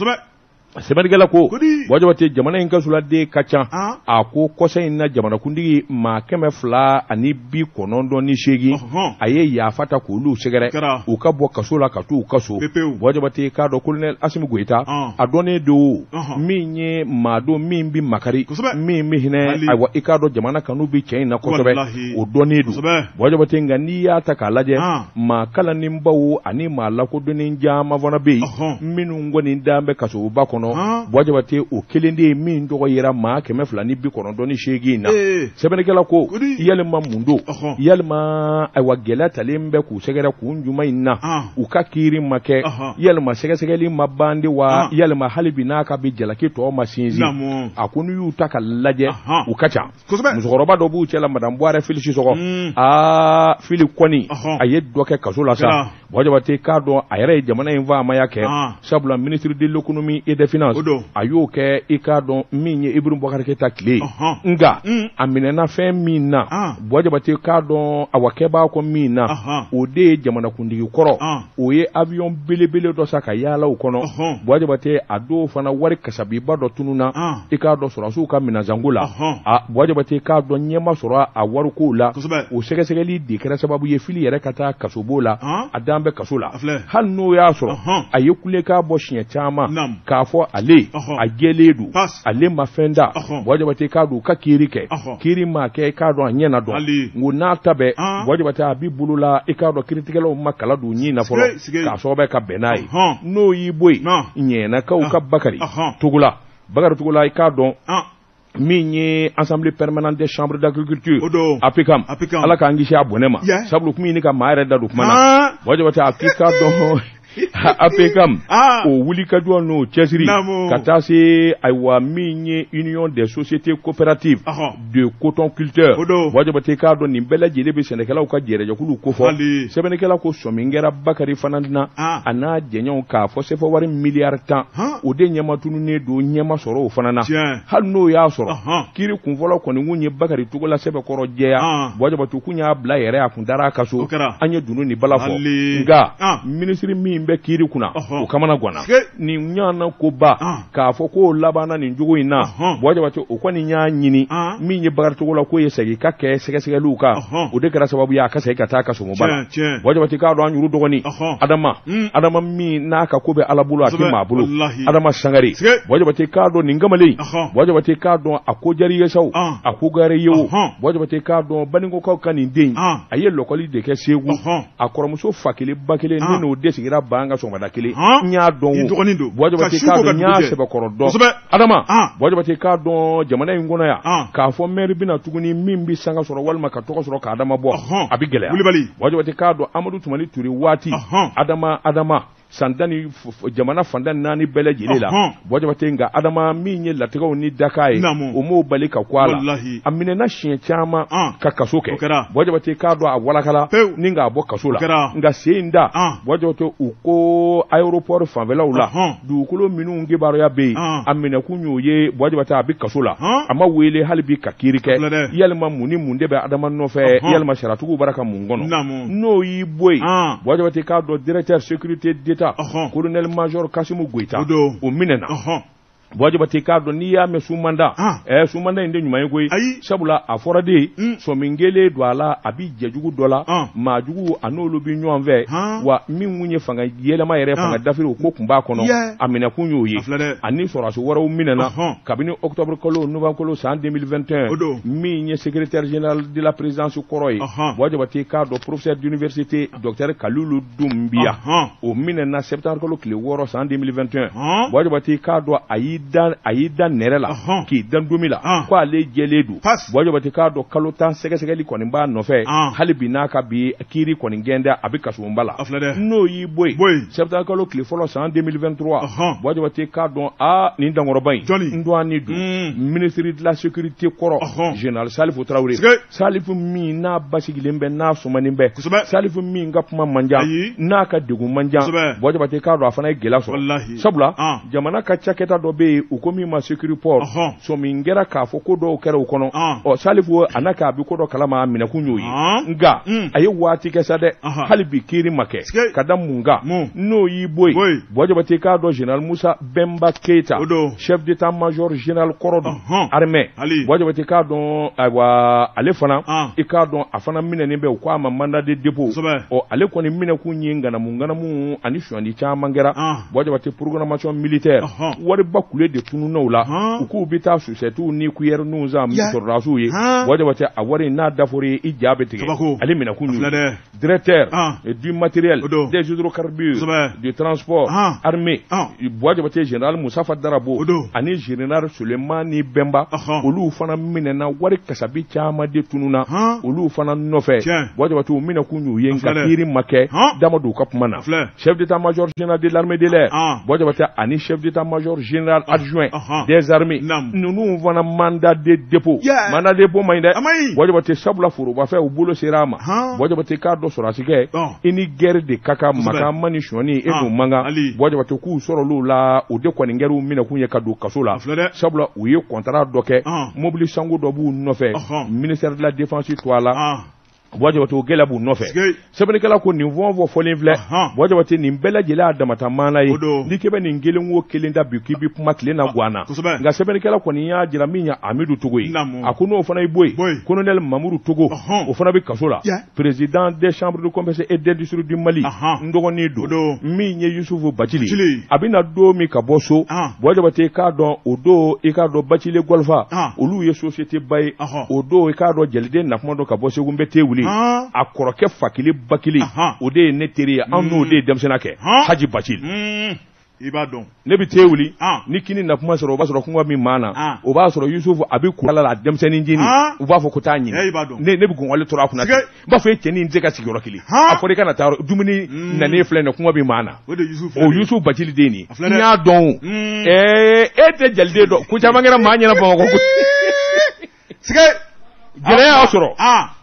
Sɛbɛnnikɛla ko Buwa Jabate, jamana in kasoladen ka ca. A ko kɔsa in na jamanakuntigi maa 298 a ye yafa ta k'olu sɛgɛrɛ, u ka bɔ kaso la ka t'u ka so. Buwa Jabate, k'a dɔn colonel Asimi Goyita a dɔnnen don, min ye maa don min bɛ makari, min bɛ hinɛ, ayiwa i k'a dɔn jamana kanu bɛ cɛ in na kosɛbɛ, o dɔnnen don. Buwa Jabate, nka n'i y'a ta k'a lajɛ, maa kalannenbaw ani maa lakodɔnnen caman fana bɛ yen minnu kɔni dan bɛ kasoba kɔnɔ. kɔnɔ, Buwa Jabate, o kelen de ye min tɔgɔ yera maa 298 in na. Sɛbɛnnikɛla ko yalima mun don, yalima ayiwa gɛlɛya talen bɛ k'u sɛgɛrɛ kun jumɛn in na, u ka kiiri ma kɛ, yalima sɛgɛsɛgɛli ma ban de wa, yalima hali bi n'a ka bi jalaki tɔ ma sinsin? A ko n'u y'u ta ka lajɛ, u ka ca. Musokɔrɔba dɔ b'u cɛla, madame Buwarɛ Fili Sisɔkɔ. Aa, Fili kɔni, a ye dɔ kɛ kaso la sa. Buwa Jabate k'a dɔn a yɛrɛ ye jamana in faamaya kɛ, sabula ministre de l'économie et des finances a y'o kɛ, i k'a dɔn min ye Ibrahim Boubacar Keita tile ye. Nka a minɛna fɛn min na, Buwa Jabate k'a dɔn awa kɛbaa ko min na, o de ye jamanakuntigi kɔrɔ, o ye avion belebele dɔ san ka yaala o kɔnɔ. Buwa Jabate, a dɔw fana wari kasabiba dɔ tununna, i k'a dɔn sɔrɔdasiw ka minɛnsanko la. A Buwa Jabate k'a dɔn ɲɛ ma sɔrɔ a warikow la. O sɛgɛsɛgɛli de kɛra sababu ye Fili yɛrɛ ka taa kasobon la. A dan bɛ kaso la. Hali n'o y'a sɔrɔ a ye kulekan bɔ siɲɛ caman k'a fɔ ale a jɛlen don, ale ma fɛn ta. Buwa Jabate k'a dɔn u ka kiiri kɛ, kiiri ma kɛ, i k'a dɔn a ɲɛ na dɔn nko n'a ta bɛɛ, Buwa Jabate, a b'i bolo la, i k'a dɔn kiiritigɛlaw ma kala don ɲin na fɔlɔ k'a sababu ka bɛn n'a ye. N'o y'i bɔ yen, ɲɛnakaw ka Bakari Togola, Bakari Togola, i k'a dɔn min ye assemblée permanente des chambres d'agriculture, APCAM, Ala k'an kisi a bɔnɛ ma, sabula kun ɲini ka maa yɛrɛ da don kuma na. Buwa Jabate, a k'i k'a dɔn APCAM o wulikajɔ n'o cɛsiri ka taa se ayiwa min ye union des sociétés coopératives de cotonculteurs, Buwa Jabate k'a dɔn nin bɛɛ lajɛlen bɛ sɛnɛkɛlaw ka jɛrɛjɛkulu kofɔ. Sɛbɛnnikɛla ko sɔmi kɛra Bakari fana na, a n'a jɛɲɔgɔnw, k'a fɔ sefa wari miliyari 10, o de ɲɛma tununnen don, ɲɛma sɔrɔ o fana na. Hali n'o y'a sɔrɔ kiiri kunfɔlɔ kɔni kun ye Bakari Togola sɛbɛkɔrɔ jɛya, Buwa Jabate kun y'a bila yɛrɛ, a kun taara a ka so, an ye dunun ni bala fɔ. Nka minisiri min bɛ kiiri kunna, o kamana ganna nin ɲɔgɔnna koba k'a fɔ k'o labanna nin cogo in na. Buwa Jabate, o kɔni y'a ɲini min ye Bakari Togola k'o ye segin ka kɛ sɛgɛsɛgɛliw kan, o de kɛra sababu ye a ka segin ka taa kasoba la. Buwa Jabate k'a dɔn an yuru dɔgɔnin Adama, Adama min n'a ka ko bɛ Ala bolo, a tɛ maa bolo, Adama Sangare. Buwa Jabate k'a dɔn nin kamalen, Buwa Jabate k'a dɔn a ko diyara i ye sa o, a ko gɛlɛyara i ye o, Buwa Jabate k'a dɔn Banikɔkaw ka nin den, a ye lɔkɔli de kɛ Segu. A kɔrɔmuso fa kelen ba kelen, ne n'o de sigira ban ka sɔgɔmada kelen, n y'a dɔn o. Buwa Jabate k'a dɔn n y'a sɛbɛkɔrɔ dɔn. Adama, Buwa Jabate k'a dɔn jamana in kɔnɔ yan, k'a fɔ mɛri bɛna tuguni min bɛ sanga sɔrɔ walima ka tɔgɔ sɔrɔ ka Adama bɔ, a bɛ gɛlɛya. Buwa Jabate k'a dɔn Amadu Tumani Ture waati, Adama, Adama san tan ni jamana fan 14 bɛɛ lajɛlen la, Buwa Jabate, nka Adama min ye latigɛw ni daka ye, o m'o bali ka ko a la. A minɛna siɲɛ caman ka kaso kɛ. Buwa Jabate k'a dɔn a walakala ni k'a bɔ kaso la, nka sen in da, Buwa Jabate, u ko aéroport fanfɛlaw la, dugukolo minnu kibaruya bɛ yen, a minɛkun y'o ye. Buwa Jabate, a bɛ kaso la, a ma wele hali bi ka kiiri kɛ. Yalima mun ni mun de bɛ Adama nɔfɛ? Yalima sariyatigiw bara ka mun kɔnɔ? N'o y'i bɔ yen, Buwa Jabate k'a dɔn directeur sécurité d'État, colonel major Kasimu Goyita, o minɛna. Buwa Jabate k'a dɔn n'i y'a mɛn sumanda, sumanda in tɛ ɲuman ye koyi, sabula a fɔra de sɔmi kelen don a la, a bɛ jɛjugu dɔ la, maajugu a n'olu bɛ ɲɔgɔn fɛ, wa min kun ye fanga yɛlɛma yɛrɛ, fanga dafiri, o ko kun b'a kɔnɔ, a minɛkun y'o ye. Ani sɔrɔdasi wɛrɛw minɛna kabini octobre kalo, novembre kalo san 2021. Min ye secrétaire général de la présidence kɔrɔ ye, Buwa Jabate k'a dɔn professeur d'université docteur Kalilu Dunbiya, o minɛna septembre kalo tile 6 san 2021. Buwa Jabate k'a dɔn a y'i da nɛrɛ la k'i da domi la ko ale jɛlen don. Buwa Jabate k'a dɔn kalo 10 sɛgɛsɛgɛli kɔni b'a nɔfɛ hali bi n'a ka bi kiiri kɔni gɛndɛ, a bɛ kasobonba la. N'o y'i bɔ yen, septembre kalo tile fɔlɔ san 2023, Buwa Jabate k'a dɔn aa nin dankɔrɔba in, n dɔgɔnin don, ministre de la sécurité kɔrɔ, général Salifu Tarawele. Salifu min n'a basigilen bɛ, n'a sumanen bɛ, Salifu min ka kuma man jan, n'a ka degun man jan, Buwa Jabate k'a dɔn a fana ye gɛlɛya sɔrɔ, sabula jamana ka cakɛda dɔ bɛ yen, u ko min ma Sécuriport, sɔmi kɛra k'a fɔ ko dɔw kɛra o kɔnɔ. Ɔ, Salifu a n'a k'a bɛ ko dɔ kalama, a minɛkun y'o ye, nka a ye waati kɛ sa dɛ, hali bi kiiri ma kɛ. Ka da mun kan? N'o y'i bɔ yen, Buwa Jabate k'a dɔn général Musa Bɛnba Keyita, chef d'état-major général kɔrɔ don armée, Buwa Jabate k'a dɔn ayiwa ale fana, i k'a dɔn a fana minɛnen bɛ, u ko a ma mandat de dépôt. Ɔ, ale kɔni minɛkun ye ŋanamu ŋanamu ani sonyali caman kɛra. Buwa Jabate, programmation militaire, wariba kule kule de tununna u la, u k'u bɛ taa susɛtiw ni kuyɛrininw san sɔrɔdasiw ye. Buwa Jabate, a wari n'a dafɔra i ja bɛ tigɛ, ale minɛkun y'o ye. Directeur du matériel des hydrocarbures du transport armé, Buwa Jabate, général Musafa Darabo ani général Sulemani Bɛnba, olu fana minɛna, wari kasabi caman de tununna olu fana nɔfɛ. Buwa Jabate, u minɛkun y'u ye, nka kiiri ma kɛ, dama don u ka kuma na. Chef d'état-major général de l'armée de l'air, Buwa Jabate, ani chef d'état-major général adjoint des armées, ninnu fana mandat de dépôt. Mandat de dépôt man ɲi dɛ, Buwa Jabate, sabula forobafɛn u bolo sera a ma. Buwa Jabate, k'a dɔn sɔrɔdasikɛ i ni guerre de ka kan, makan ma ni sɔɔni e n'o man kan. Buwa Jabate, k'u sɔrɔl'u la, o de kɔni kɛr'u minɛkun ye ka don kaso la, sabula u ye contrat dɔ kɛ, mobili sango dɔ b'u nɔfɛ ministère de la défense to a la. Buwa Jabate, o gɛlɛya b'u nɔfɛ. Sɛbɛnnikɛla ko nin fɛn o fɛn fɔlen filɛ, Buwa Jabate, nin bɛɛ lajɛlen y'a damata maana ye. N'i k'i bɛ nin kelen o kelen da bi k'i bɛ kuma tile na gan na, nka sɛbɛnnikɛla kɔni y'a jira min ye Amidu Togo ye, a ko n'o fana y'i bɔ yen, colonel Mamudu Togo, o fana bɛ kaso la, président des chambres de commerce et d'industrie du Mali, n dɔgɔnin don, min ye Yusufu Bacili. A bɛna don min ka bɔ so, Buwa Jabate, k'a dɔn o don, i k'a dɔn Bacili Golfa, olu ye société ba ye. O don, i k'a dɔn jaliden nakuma dɔ ka bɔ Segu, n bɛ te wuli, a kɔrɔkɛ Fakili Bakili, o de ye ne teri ye, anw n'o de ye denmisɛnninya kɛ, Haji Bacili. I b'a dɔn. Ne bɛ te wuli ni kini na kuma sɔrɔ, o b'a sɔrɔ kɔngɔ min maa na, o b'a sɔrɔ Yusufu a bɛ kula la denmisɛnnin jini, u b'a fɔ ko taa ɲini. Ne bɛ gɔngɔli tɔrɔ a kunna, n b'a fɔ e cɛnin tɛ se ka sigi yɔrɔ kelen, a fɔra i kana taa dumuni nanen filɛ nin ye, kɔngɔ bɛ maa na. O Yusufu Bacili den nin, n y'a dɔn o. E tɛ jaliden dɔn, ko caman kɛra maa ɲɛna Bamakɔ. Gɛlɛya y'a sɔrɔ,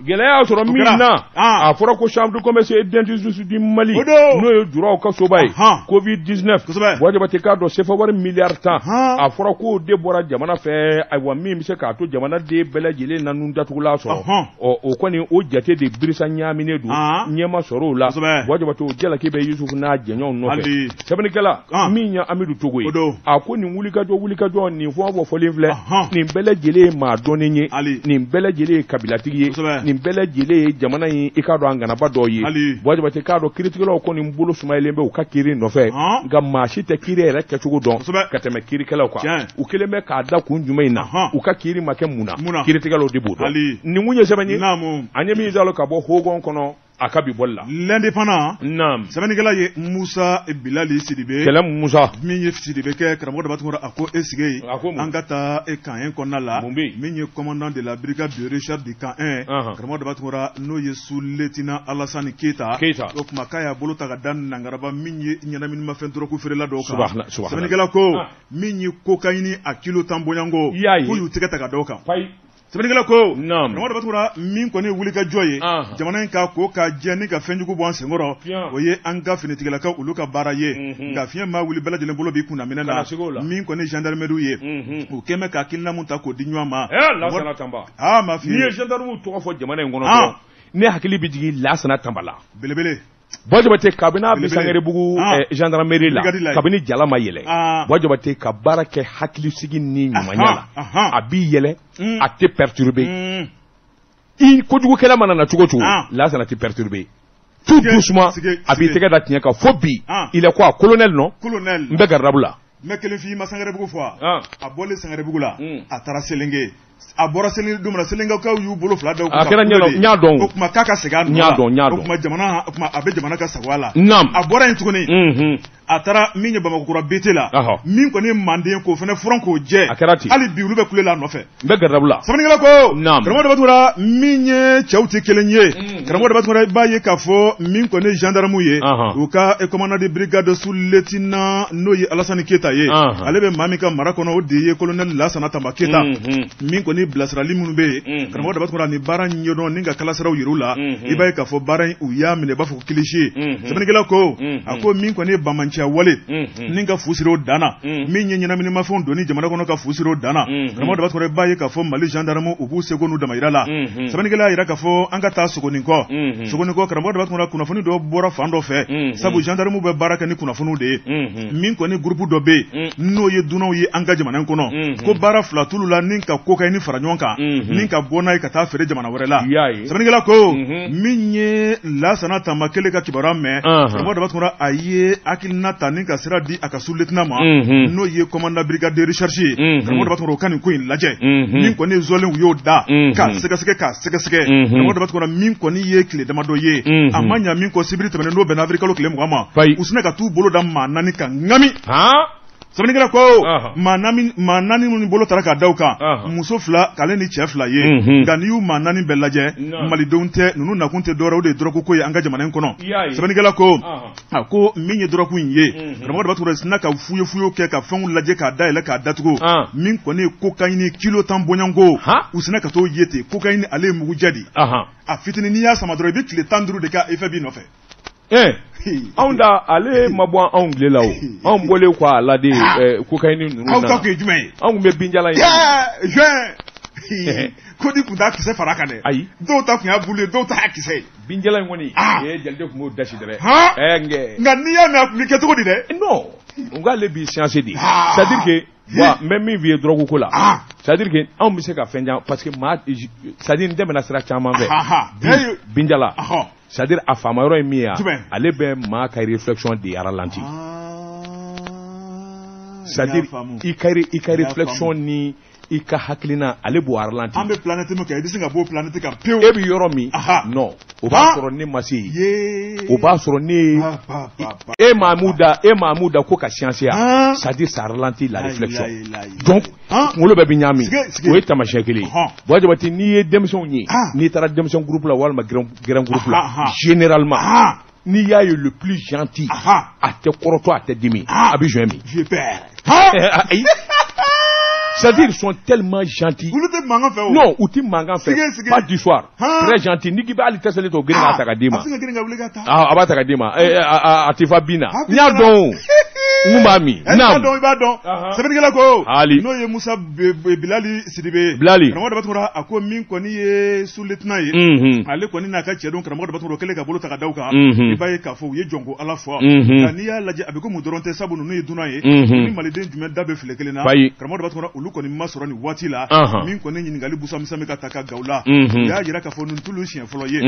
gɛlɛya y'a sɔrɔ min na, a fɔra ko chambre de commerce et d'industrie du Mali, n'o ye juraw ka soba ye, Covid 19, Buwa Jabate, k'a dɔn sefa wari miliyari 10, a fɔra k'o de bɔra jamana fɛ, ayiwa min bɛ se k'a to jamanaden bɛɛ lajɛlen na nun datugulan sɔrɔ. Ɔ o kɔni o jate de birisa ɲaaminen don, ɲɛma sɔrɔ o la. Buwa Jabate, o jalaki bɛ Yusufu n'a jɛɲɔgɔnw nɔfɛ. Sɛbɛnnikɛla min ye Amidu Togo ye, a ko nin wulikajɔ nin fɛn o fɛn fɔlen filɛ, nin bɛɛ lajɛlen ye maa dɔnnen ye, nin bɛɛ lajɛlen ye kabilatigi ye, nin bɛɛ lajɛlen ye jamana in, i k'a dɔn a ŋanaba dɔw ye. Buwa Jabate, k'a dɔn kiiritigɛlaw kɔni bolo sumayalen bɛ u ka kiiri nɔfɛ, nka maa si tɛ kiiri yɛrɛ kɛcogo dɔn ka tɛmɛ kiirikɛlaw kan. U kɛlen bɛ k'a da kun jumɛn in na, u ka kiiri ma kɛ mun na, kiiritigɛlaw de b'o dɔn. Nin kun ye sɛbɛn ye an ye min sɔrɔ ka bɔ Hogon kɔnɔ a ka bi bɔli la. L'Indépendant. Naam. Sɛbɛnnikɛla ye Musa Bilali Sidibe. Kɛlɛ Musa. Min ye Sidibe kɛ, karamɔgɔ Daba Tunkara, a ko e sigi yen. A ko mun? An ka taa e camp 1 kɔnɔna la. Mun bɛ yen? Min ye commandant de la brigade de recherche du camp 1. Karamɔgɔ Daba Tunkara, n'o ye sous-lieutenant Alassane Keita. Keita. O tuma k'a y'a bolo ta ka da nangaraba min ye ɲɛnaminimafɛn dɔrɔgu feerela dɔw kan. Subahana subahana. Sɛbɛnnikɛla ko min ye cocaïne a kilo 10 bɔɲɔgɔnko. I y'a ye. K'u y'u tɛgɛ ta ka da o kan. Payi. Sɛbɛnnikɛla ko, Naam. karamɔgɔ Daba Tunkara, min kɔni ye wulikajɔ ye jamana in ka ko ka jɛ ni ka fɛnjugu bɔ an senkɔrɔ, o ye an ka finitigilakaw olu ka baara ye, nka fiɲɛ maa wuli bɛɛ lajɛlen bolo b'i kunna minɛ na. Min kɔni gendarmerie ye, u kɛn bɛ ka hakilina mun ta k'o di ɲɔgɔn ma. Lasana Tanba. Ma f'i ye. N'i ye gendarmew tɔgɔ fɔ jamana in kɔnɔ dɔrɔn, ne hakili bɛ jigin Lasana Tanba la. Belebele. Buwa Jabate, kabini a bɛ Sangarebugu gendarmerie la, kabini jala ma yɛlɛ, Buwa Jabate ka baara kɛ hakilisigi ni ɲumanya la, a b'i yɛlɛ, a tɛ perturber i kojugukɛla mana na cogo cogo, Lasana tɛ perturber, tout doucement a b'i tɛgɛ da tiɲɛ kan fo bi. Il est quoi, colonel? Non, n bɛ garde la. N bɛ kelen f'i ma, Sangarebugu fɔ, a bɔlen Sangarebugu la, a taara Selenge. A bɔra Selenge don min na, Selengekaw y'u bolo fila da u kun. A kɛra ɲɛ, n y'a dɔn. O tuma k'a ka segin a nɔ la. N y'a dɔn, n y'a dɔn. O tuma jamana, o tuma a bɛ jamana ka sagoya la. Naam. A bɔra yen tuguni. A taara min ye Bamakɔkura BT la. Min kɔni ye manden k'o fana furan k'o jɛ. A kɛra ten. Hali bi olu bɛ kule la a nɔfɛ. N bɛ garde la. Sɛbɛnnikɛla ko. Naam. Karamɔgɔ Daba Tunkara, min ye cɛw tɛ kelen ye. Karamɔgɔ Daba Tunkara, i b'a ye k'a fɔ min kɔni ye gendarme ye. U ka commandant de brigade sous-lieutenant, n'o ye Alassane Keita ye. Ale bɛ maa min ka mara kɔnɔ, o de ye colonel Lasana Tanba Keita. Min kɔni bilasirali minnu bɛ yen, karamɔgɔ Daba Tunkara, ni baara ɲɛdɔn ni ka kalasiraw yir'u la, i b'a ye k'a fɔ baara in u y'a minɛ i b'a fɔ ko kilisi. Sɛbɛnnikɛla ko, a ko min kɔni ye banbaanciya wale ni ka fu siri o dan na, min ye ɲɛnaminimafɛnw donni jamana kɔnɔ ka fu siri o dan na, karamɔgɔ Daba Tunkara, i b'a ye k'a fɔ Mali gendarme u b'u seko n'u damayira la. Sɛbɛnnikɛla y'a jira k'a fɔ an ka taa Sogonikɔ. kɔ Sogonikɔ karamɔgɔ Daba Tunkara kunnafoni dɔ bɔra fan dɔ fɛ sabu gendarmew bɛ baara kɛ ni kunnafoniw de ye min kɔni groupe dɔ bɛ yen n'o ye dunanw ye an ka jamana in kɔnɔ ko baara fila t'olu la ni ka cocaïne fara ɲɔgɔn kan ni ka bɔ n'a ye ka taa feere jamana wɛrɛ la sɛbɛnnikɛla ko min ye Lasana Tamba kelen ka kibaruya mɛn karamɔgɔ Daba Tunkara a ye hakilina ta ni ka sira di a ka sous-lieutenant ma n'o ye commandant brigade de recherche ye karamɔgɔ Daba Tunkara o ka nin ko in lajɛ min kɔni ye zɔlen u y'o da k'a sɛgɛsɛgɛ k'a sɛgɛsɛgɛ karamɔgɔ Daba Tunkara min kɔni ye tile damadɔ ye a ma ɲa min kɔ sibiri tɛmɛnen n'o bɛnna avril kalo tile 20 ma u sinna ka t'u bolo da maa 4 kan ŋami sɛbɛnnikɛla ko maa naani minnu bolo taara k'a da u kan muso 2 k'ale ni cɛ 2 ye nka n'i y'u maa 4 bɛɛ lajɛ malidenw tɛ ninnu nakun tɛ dɔwɛrɛ o de ye dɔrɔgu ko ye an ka jamana in kɔnɔ sɛbɛnnikɛla ko a ko min ye dɔrɔgu in ye karamɔgɔ Daba Tunkara sinna ka fuye fuye kɛ ka fɛnw lajɛ k'a dayɛlɛ k'a datugu min kɔni ye cocaïne kilo 10 bɔɲɔgɔnko u sinna ka t'o ye ten cocaïne ale ye mugujɛ de a fitinin n'i y'a sama dɔrɔn i bɛ tile 15 de kɛ a effet b'i nɔfɛ. Anw da ale ma bɔ anw tile la o anw bɔlen kɔ a la de cocaïne ninnu na aw ta kun ye jumɛn ye anw tun bɛ binjalan ye juin ko ni tun t'a kisɛ fara kan dɛ ayi dɔw ta tun y'a bulu ye dɔw ta y'a kisɛ ye binjalan in kɔni ee jaliden tun b'o dasi dɛ nka n'i y'a mɛn a tun bɛ kɛ cogo di dɛ non n k'ale b'i science de c'est à dire que wa n bɛ min f'i ye drogue ko la c'est à dire que anw bɛ se ka fɛn jan parce que maa c'est à dire n tɛmɛna sira caman fɛ binjalan c'est à dire a faama yɔrɔ ye min ye ale bɛ maa ka réflexion de ralentir c'est à dire i ka réflexion ni i ka hakilina ale b'o ralentir an bɛ planète min kan i bɛ se ka bɔ planète kan pewu e bɛ yɔrɔ min non o b'a sɔrɔ ne ma se yen o b'a sɔrɔ ne ye e maa m'u da e maa m'u da ko ka science ya c'est à dire ça ralentit la réflexion donc kunkolo bɛɛ bɛ ɲaami o ye taamasiyɛn kelen ye Buwa Jabate n'i ye denmisɛnw ye n'i taara denmisɛn groupe la walima gɛrɛn groupe la généralement n'i y'a ye le plus gentil a tɛ kɔrɔtɔ a tɛ dimi a bɛ joint min ayi c'est-à-dire ils sont tellement gentils. Olu tɛ mankan fɛ o. Non, u tɛ mankan fɛ. Pas d'histoire. Très gentil. N'i k'i bɛ hali tɛsɛli ta o girin k'a ta ka d'i ma. A bɛ se ka girin ka wuli ka taa. A b'a ta ka d'i ma. A tɛ fa bin na. N y'a dɔn o. N kun b'a min. Naam. I b'a dɔn i b'a dɔn. Sɛbɛnnikɛla ko. Hali. N'o ye Musa Bilali Sidibe ye. Bilali. Karamɔgɔ Daba Tunkara a ko min kɔni ye sous-lieutenant ye. Ale kɔni n'a ka cɛdenw karamɔgɔ Daba Tunkara o kɛlen ka bolo ta ka da u kan. I b'a ye k'a fɔ u ye jɔnko Ala fɔ. Nka n'i y'a lajɛ a bɛ komi u dɔrɔn tɛ sabu ninnu ye dunan ye. Ni maliden jumɛn da bɛ file kelen na. Karamɔgɔ Daba Tunkara olu kɔni ma sɔrɔ nin waati la. Min kɔni ɲininkali Busa Musa bɛ ka ta ka Gawo la. U y'a jira k'a fɔ nin t'olu siɲɛ fɔlɔ ye.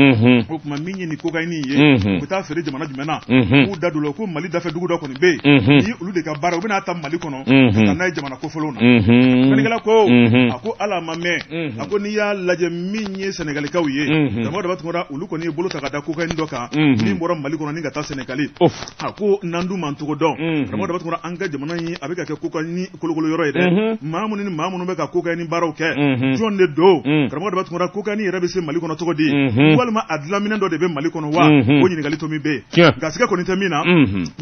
O tuma min ye nin cocaïne ye. U bɛ taa feere jamana jumɛn na. U k'u da don o la ko Mali dafɛ dugu dɔ kɔni bɛ yen. Ni olu de ka baara u bɛna ta Mali kɔnɔ. Ka taa n'a ye jamana kofɔlenw na. Sɛbɛnnikɛla ko a ko ala ma mɛn. A ko n'i y'a lajɛ min ye Sɛnɛgalikaw ye. Karamɔgɔ Daba Tunkara olu kɔni ye bolo ta ka da cocaïne dɔ kan. Min bɔra Mali kɔnɔ ni ka taa Sɛnɛgali. A ko n'an dun m'an cogo dɔn. Karamɔgɔ Daba Tunkara an ka jamana in a bɛ ka kɛ cocaïne kolokolo yɔrɔ ye dɛ. Maa minnu ni maa minnu bɛ ka cocaïne baaraw kɛ. Jɔn de don. Karamɔgɔ Daba Tunkara cocaïne yɛrɛ bɛ se Mali kɔnɔ cogo di. Walima a dilanminɛn dɔ de bɛ Mali kɔnɔ wa. O ɲininkali to min bɛ yen. Nka siga kɔni tɛ min na.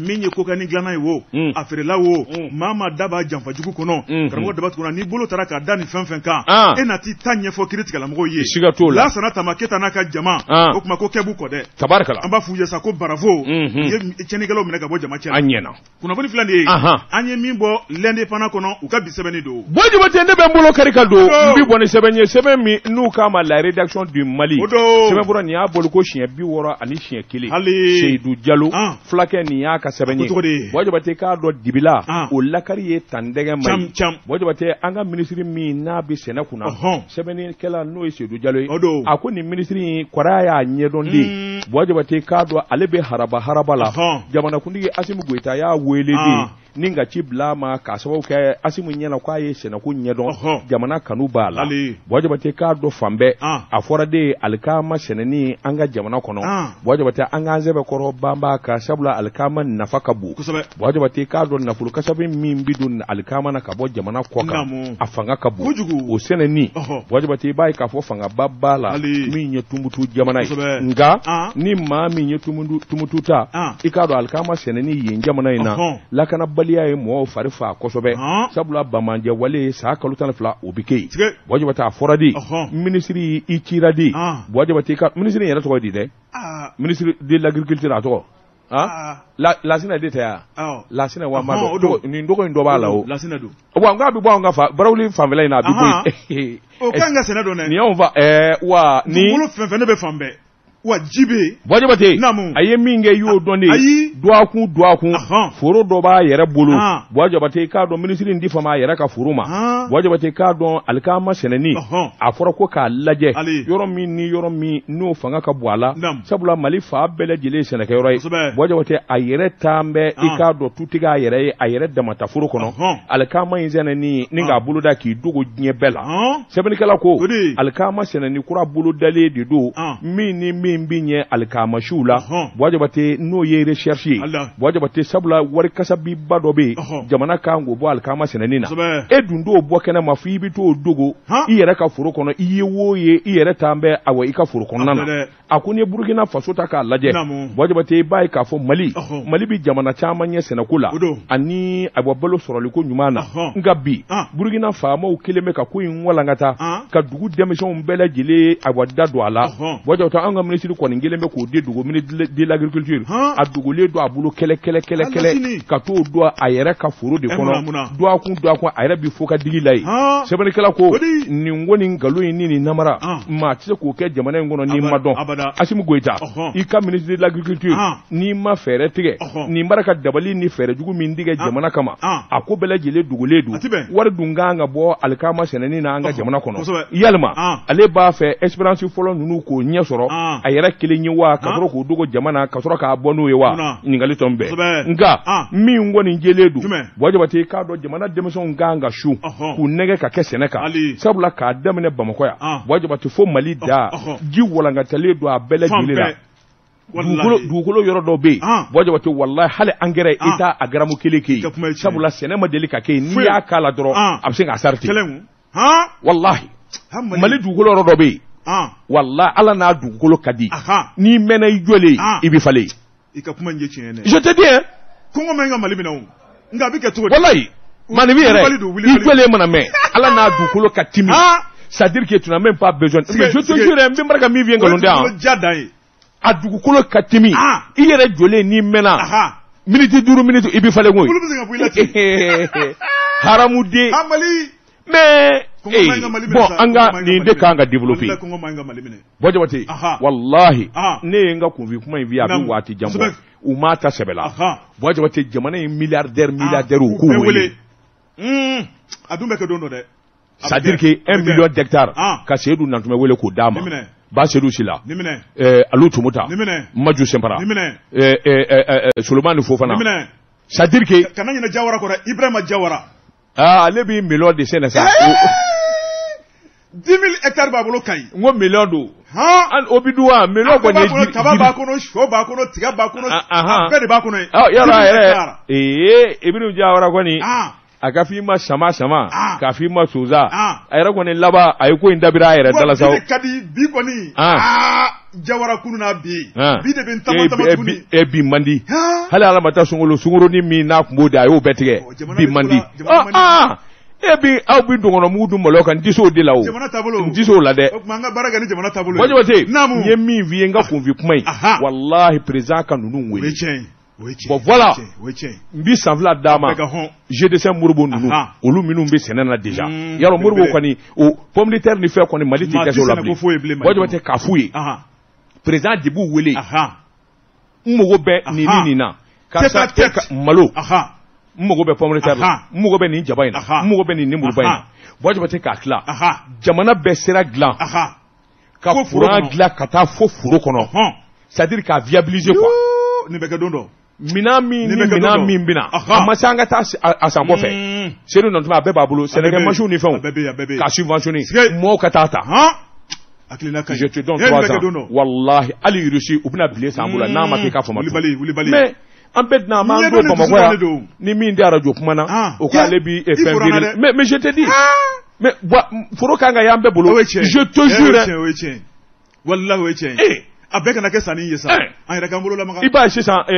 Min ye cocaïne dilanna ye wo. A feerela wo. Maa maa da b'a janfajugu kɔnɔ. Karamɔgɔ Daba Tunkara n'i bolo taara k'a da nin fɛn fɛn kan. E na t'i ta ɲɛfɔ kiiritigɛlamɔgɔw ye. Siga t'o la. Lasana Tama Keyita n'a ka jama. O tuma ko kɛ b'u kɔ dɛ. Tabarikala. An b'a f'u ye sa ko bravo. U ye tiɲɛnikɛlaw minɛ ka bɔ jama cɛ la. A ɲɛna. Kunnafoni filɛ nin ye. An ye min bɔ L'Indépendant kɔnɔ u ka bi sɛbɛnni don. Buwa Jabate ne bɛ n bolo kari ka don. N bi bɔ ni sɛbɛn ye sɛbɛn min n'u k'a ma la rédaction du Mali. O don. Sɛbɛnfura nin y'a bɔli ko siɲɛ 61. Hali. Seyidu Jalo. Fulakɛ nin y'a ka sɛbɛn ye. A ko cogo di? Buwa Jabate k'a dɔn dibila. O lakari ye tandɛgɛ ma ye. Cam. Buwa Jabate an ka minisiri min n'a bɛ sɛnɛ kunna. Sɛbɛnnikɛla n'o ye Seyidu Jalo ye. O don. A ko nin minisiri in kɔrɔya y'a ɲɛdɔn de. Buwa Jabate k'a dɔn ale bɛ haraba haraba la. Jamanakuntigi Asimi Goyita y'a wele de. Ni ka ci bila a ma k'a sababu kɛ Asimi ɲɛna k'a ye sɛnɛko ɲɛdɔn jamana kanu b'a la. Buwa Jabate k'a dɔn fan bɛɛ a fɔra de ye alikama sɛnɛni an ka jamana kɔnɔ. Buwa Jabate an k'an sɛbɛ kɔrɔ banba kan sabula alikama nafa ka bon. Buwa Jabate k'a dɔn nafolo kasabi min bɛ don alikama na ka bɔ jamana kɔ kan a fanga ka bon. O sɛnɛni Buwa Jabate i b'a ye k'a fɔ fangaba b'a la min ye Tumutu jamana ye. Nka ni maa min ye Tumutu ta i k'a dɔn alikama sɛnɛni yen jamana in na lakanabaliya ye mɔgɔw fari faa kosɛbɛ sabula bamanjɛ wale san kalo 12 o bɛ kɛ yen. Buwa Jabate a fɔra de minisiri i cira de. Buwa Jabate ka minisiri yɛrɛ tɔgɔ ye di dɛ. Ministre de l'agriculture a tɔgɔ. Lasina de tɛ yan. Lasina wa ma dɔn nin dɔgɔ in dɔ b'a la o. Lasina don. Wa n k'a bɛ bɔ anw ka fa Barawuli fanfɛla in na a bɛ bɔ yen. O kan ka sɛnɛ dɔn dɛ. Nin y'anw fa wa ni. Dugukolo fɛn fɛn ne bɛ fan bɛɛ. Wa ji bɛ yen. Buwa Jabate. Naamu. A ye min kɛ i y'o dɔn de. Ayi. Dɔgɔkun dɔgɔkun. Ɔhɔn. Foro dɔ b'a yɛrɛ bolo. Han. Buwa Jabate i k'a dɔn minisiri in ti fama a yɛrɛ ka foro ma. Han. Buwa Jabate i k'a dɔn alikama sɛnɛni. Ɔhɔn. A fɔra ko k'a lajɛ. Ali. Yɔrɔ min ni yɔrɔ min n'o fanga ka bon a la. Naamu. Sabula Mali fan bɛɛ lajɛlen ye sɛnɛkɛyɔrɔ ye. Kosɛbɛ. Buwa Jabate a yɛrɛ taan bɛ i Han. k'a dɔn tutigi a yɛrɛ ye a yɛrɛ damata foro kɔnɔ. Ɔhɔn. Alikama in sɛnɛni ni Han. k'a boloda k'i dogo diɲɛ bɛɛ la. Hɔn. Sɛbɛnnikɛla ko O de. alikama sɛnɛni kura bolodalen de don Han. min ni min bɛ ɲɛ alikamasiw la Ɔhɔn. Buwa Jabate n'o ye recherche ye Ala. Buwa Jabate sabula wari kasabiba dɔ bɛ yen Ɔhɔn. jamana kan k'o bɔ alikama sɛnɛni na Kosɛbɛ. e dun t'o bɔ kɛnɛ ma f'i bɛ t'o dogo Han. i yɛrɛ ka foro kɔnɔ i ye wo ye i yɛrɛ taan bɛ awɔ i ka foro kɔnɔna A na filɛ dɛ. a ko n'i ye Burukina Faso ta k'a lajɛ Naamu. Buwa Jabate i b'a ye k'a fɔ Mali Ɔhɔn. Mali bɛ jamana caman ɲɛ sɛnɛko la O don. ani awa balo sɔrɔliko ɲuman na Ɔhɔn. nka bi Han. Burukina faamaw kelen bɛ ka ko in walankata Han. ka dugu denmisɛnw bɛɛ lajɛlen awa da don a la Ɔhɔn. Buwa Jabate an ka minisiri kɔni kelen bɛ k'o de dogo ministre de l'agriculture Han. a dogolen don a bolo kɛlɛ kɛlɛ kɛlɛ Ala kɛlɛ sini. ka t'o don a yɛrɛ ka foro de Ɛ, kɔnɔ munna, munna. dɔgɔkun dɔgɔkun a yɛrɛ bi fo ka digi la yen Han. sɛbɛnnikɛla ko O di. nin ko nin nkalon in ni nin namara Han. maa tɛ se k'o kɛ jamana in kɔnɔ n'i ma Abada, dɔn abada. Asimi Goyita Ɔhɔn. i ka ministre de l'agriculture Han. n'i ma fɛɛrɛ tigɛ Ɔhɔn. nin bara ka dabali ni fɛɛrɛ jugu min tigɛ Han. jamana kama Han. a ko bɛɛ lajɛlen dogolen don A ti bɛn. wari dun kan ka bɔ alikama sɛnɛni na an ka Ɔhɔn. jamana kɔnɔ Kosɛbɛ. yalima Han. ale b'a fɛ espérance fɔlɔ ninnu k'o ɲɛ sɔrɔ Han. a yɛrɛ kelen ye wa ka Han. sɔrɔ k'o dogo jama na ka sɔrɔ k'a bɔ n'o ye wa Munna? ɲininkali tɔ bɛɛ Kosɛbɛ. nka Han. min kɔni jɛlen don Jumɛn? Buwa Jabate i k'a dɔn jamana denmisɛnw kan ka su Ɔhɔn. k'u nɛgɛ ka kɛ sɛnɛ kan Ali. sabula k'a daminɛ Bamakɔ yan Han. Buwa Jabate fo Mali da Ɔhɔn. ji walankatalen don a bɛɛ Fan lajɛlen la bɛɛ. Walahi. dugukolo dugukolo yɔrɔ dɔ bɛ yen Han. Buwa Jabate walahi hali angɛrɛ i Han. t'a a garamu kelen kɛ I ka kuma yen ye tiɲɛ ye. sabula sɛnɛ ma deli ka kɛ yen n'i Foyi. y'a k'a la dɔrɔn Han. a bɛ se k'a sari ten Kɛlɛ kun. Han. walahi Han, Mali dugukolo yɔrɔ dɔ bɛ yen Han. walahi ala n'a dugukolo ka di Ahan. n'i mɛnna i jɔlen Han. i bɛ falen I ka kuma in ye tiɲɛ ye dɛ. je te dis hein Kɔngɔ man ɲi ka Mali minɛ o. Nka a bɛ kɛ cogo di? walahi maaninfin yɛrɛ Wulibali don, i wulibali. jɔlen mana mɛn ala n'a dugukolo ka timi Han. c'est à dire que tu n'as même pas besoin mais je te sige. jure n bɛ barika min f'i ye O ye nkalon tɛ yan dugukolo ja dan ye. a dugukolo ka timi Han. i yɛrɛ jɔlen n'i mɛnna Ahan. miniti 5 miniti i bɛ falen koyi Olu bɛ se ka bɔ i la ten. haramuden Han Mali. mais Kɔngɔ man ɲi ka Mali minɛ bon sa. an ka Kɔngɔ man ɲi nin ka de Mali kan ka minɛ. développer Walahi kɔngɔ man ɲi ka Mali minɛ. Buwa Jabate Aha. walahi Aha. ne ye n ka kunfin kuma in f'i ye a bɛ Naamu. waati jan bɔ Kosɛbɛ. u m'a ta sɛbɛ la Aha. Buwa Jabate jamana in milliardaire milliardaire u U k'u bɛɛ wele wele. A dun bɛ kɛ don dɔ dɛ. A bɛ c'est à dire kɛ. que A 1 bɛ kɛ. million d'hectares Ah. ka Seyidu Nantumɛ wele k'o d'a ma Nin minɛ. Ba Seyidu Sila Nin minɛ. Alu Tumuta Nin minɛ. Maju Sɛnpara Nin minɛ. Solomani Fofana Nin minɛ. c'est à dire que Kana ɲinɛ Jawara kɔ dɛ. Ibrahima Jawara. ah, ale bɛ million de sɛnɛ sa 10 000 hectares b'a bolo Kayi. n ko million don Han. an o bi dun wa million A bɛɛ kɔni b'a ye kɔnɔ, jiri kaba b'a kɔnɔ, sɔ b'a kɔnɔ, tiga b'a kɔnɔ, Ah, ahan. a bɛɛ de b'a kɔnɔ yen. Ah, yɔrɔ 10 a 000 yɛrɛ hectares. ee Ibrahim Jawara kɔni Ah. a ka f'i ma sama sama Ah. k'a f'i ma sonsan Ah. a yɛrɛ kɔni laban a ye ko in dabira a yɛrɛ Wa da la sa bi de ka di bi kɔni. Ah. Ah, Jawara kunun n'a bi. Ah. Bi de bɛ n tama tama tuguni. E bi man di Han. hali ala ma taa sunkalo sunkurunin min n'a tun b'o di a y'o bɛɛ tigɛ Ɔ, jamana bi bɛ man di cogo la, jamana man di. ah e bi aw bi dɔgɔnɔmugu dun malo kan n tɛ se o de la o Jamana taabolo. n tɛ se o la dɛ O tuma an ka baara kɛ ni jamana taabolo ye. Buwa Jabate Naamu. n ye min f'i ye n ka kunfin kuma in Aha. walahi président ka ninnu O ye wele tiɲɛ ye. O ye tiɲɛ ye. Bon, voilà. O ye tiɲɛ ye. O ye tiɲɛ ye. n bi san 2 d'a ma Bɛɛ ka hɔn. GDC Moribo ninnu Aha. olu minnu bɛ sɛnɛ na déjà yarɔ Moribo belebele. kɔni o pomme de terre ni fɛn kɔni Mali tɛ Maa tɛ dɛsɛ o la sɛnɛ ko bilen foyi ye bilen Mali Buwa kɔnɔ. Jabate k'a f'u ye Ahan. président de b'u wele Ahan. n mago bɛ nin Aha. ni nin na Tête à karisa tête. e ka malo Ahan. n mago bɛ pomme de terre la Aha. n mago bɛ nin jaba in na Aha. n mago bɛ nin nemuruba in na Aha. Buwa Jabate k'a tila Ahan. jamana bɛɛ sira dilan Ahan. ka Fo foro courant kɔnɔ. dilan ka taa fo foro kɔnɔ Hɔn. c'est à dire k'a viabiliser quoi Yoo, Nin bɛ kɛ don dɔ. minan min Nin ni bɛ kɛ don minan dɔ. min bɛna Aha. a ma se an ka taa a san kɔfɛ Seyidu Nantumɛ a bɛɛ b'a bolo A bɛɛ bɛ sɛnɛkɛ yen. masiw ni A fɛnw bɛɛ bɛ yen, a bɛɛ bɛ yen. k'a subventionner Sige. mɔɔw ka taa ta Han. Hakilina ka ɲi. je te donne Eh, nin 3 bɛ kɛ don ans dɔ. wallahi hali Russie u bɛna bile san bolo n'a ma kɛ i ka fama Wulibali, wulibali. mais an bɛɛ tɛna an b'an Ɲɛdɔn to ni Bamakɔ dusubɔ de yan don. ni min tɛ arajo kuma na Ah. o k'ale bi I fɛn fɔra n na feere dɛ. mais je te dis mais foro kan ka y'an bɛɛ bolo O ye tiɲɛ ye. je te Eh, o ye jure tiɲɛ ye, o ye tiɲɛ ye. Walahi o ye tiɲɛ ye. Eh. A bɛɛ kana kɛ sanni ye sa. Eh. An yɛrɛ k'an bolo lamaga. i b'a ye sisan Ah.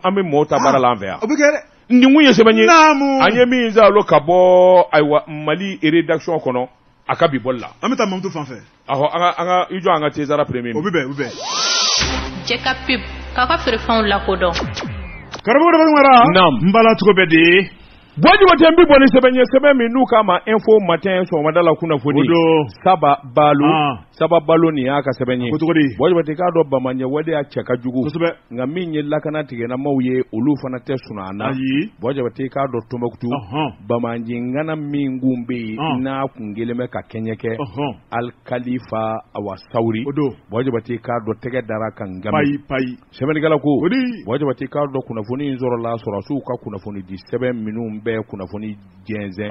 an bɛ mɔɔw ta baara la an fɛ yan O bɛ kɛ dɛ. nin kun ye sɛbɛn ye Naamu. an ye min zalo ka bɔ ayiwa Mali rédaction kɔnɔ a ka bi bɔli la An bɛ taa Mamutu fan fɛ. ahɔ an ka i jɔ an ka Tezara premier O bɛ bɛn, o bɛ bɛn. Cɛ ka pub k'a ka feerefɛnw lakodɔn Karamɔgɔ Daba Tunkara. Naam. N bala cogo bɛ di. Buwa Jabate n bɛ bɔ ni sɛbɛn ye, sɛbɛn min n'u k'a ma Info Matin sɔgɔmada la kunnafoni. O don. Saba Balo. Saba Balo nin y'a ka sɛbɛn ye. Ko cogo di? Buwa Jabate k'a dɔn bamaɲɛ waleya cɛ ka jugu. Kosɛbɛ. Nka min ye lakana tigilamaaw ye, olu fana tɛ sunɔgɔ a na. Ayi. Buwa Jabate k'a dɔn Tɔnbukutu. Banbaanci ŋana min kun bɛ yen, n'a kun kɛlen bɛ ka kɛɲɛ kɛ. Alikalifa awa Sawuri. O don. Buwa Jabate k'a dɔn tɛgɛ dara kan nka. Payi payi. Sɛbɛnnikɛla ko. O di. Buwa Jabate k'a dɔn kunnafoni in sɔrɔla sɔrɔdasiw ka kunnafoni di sɛbɛn minnu bɛ kunnafoni jɛnsɛn.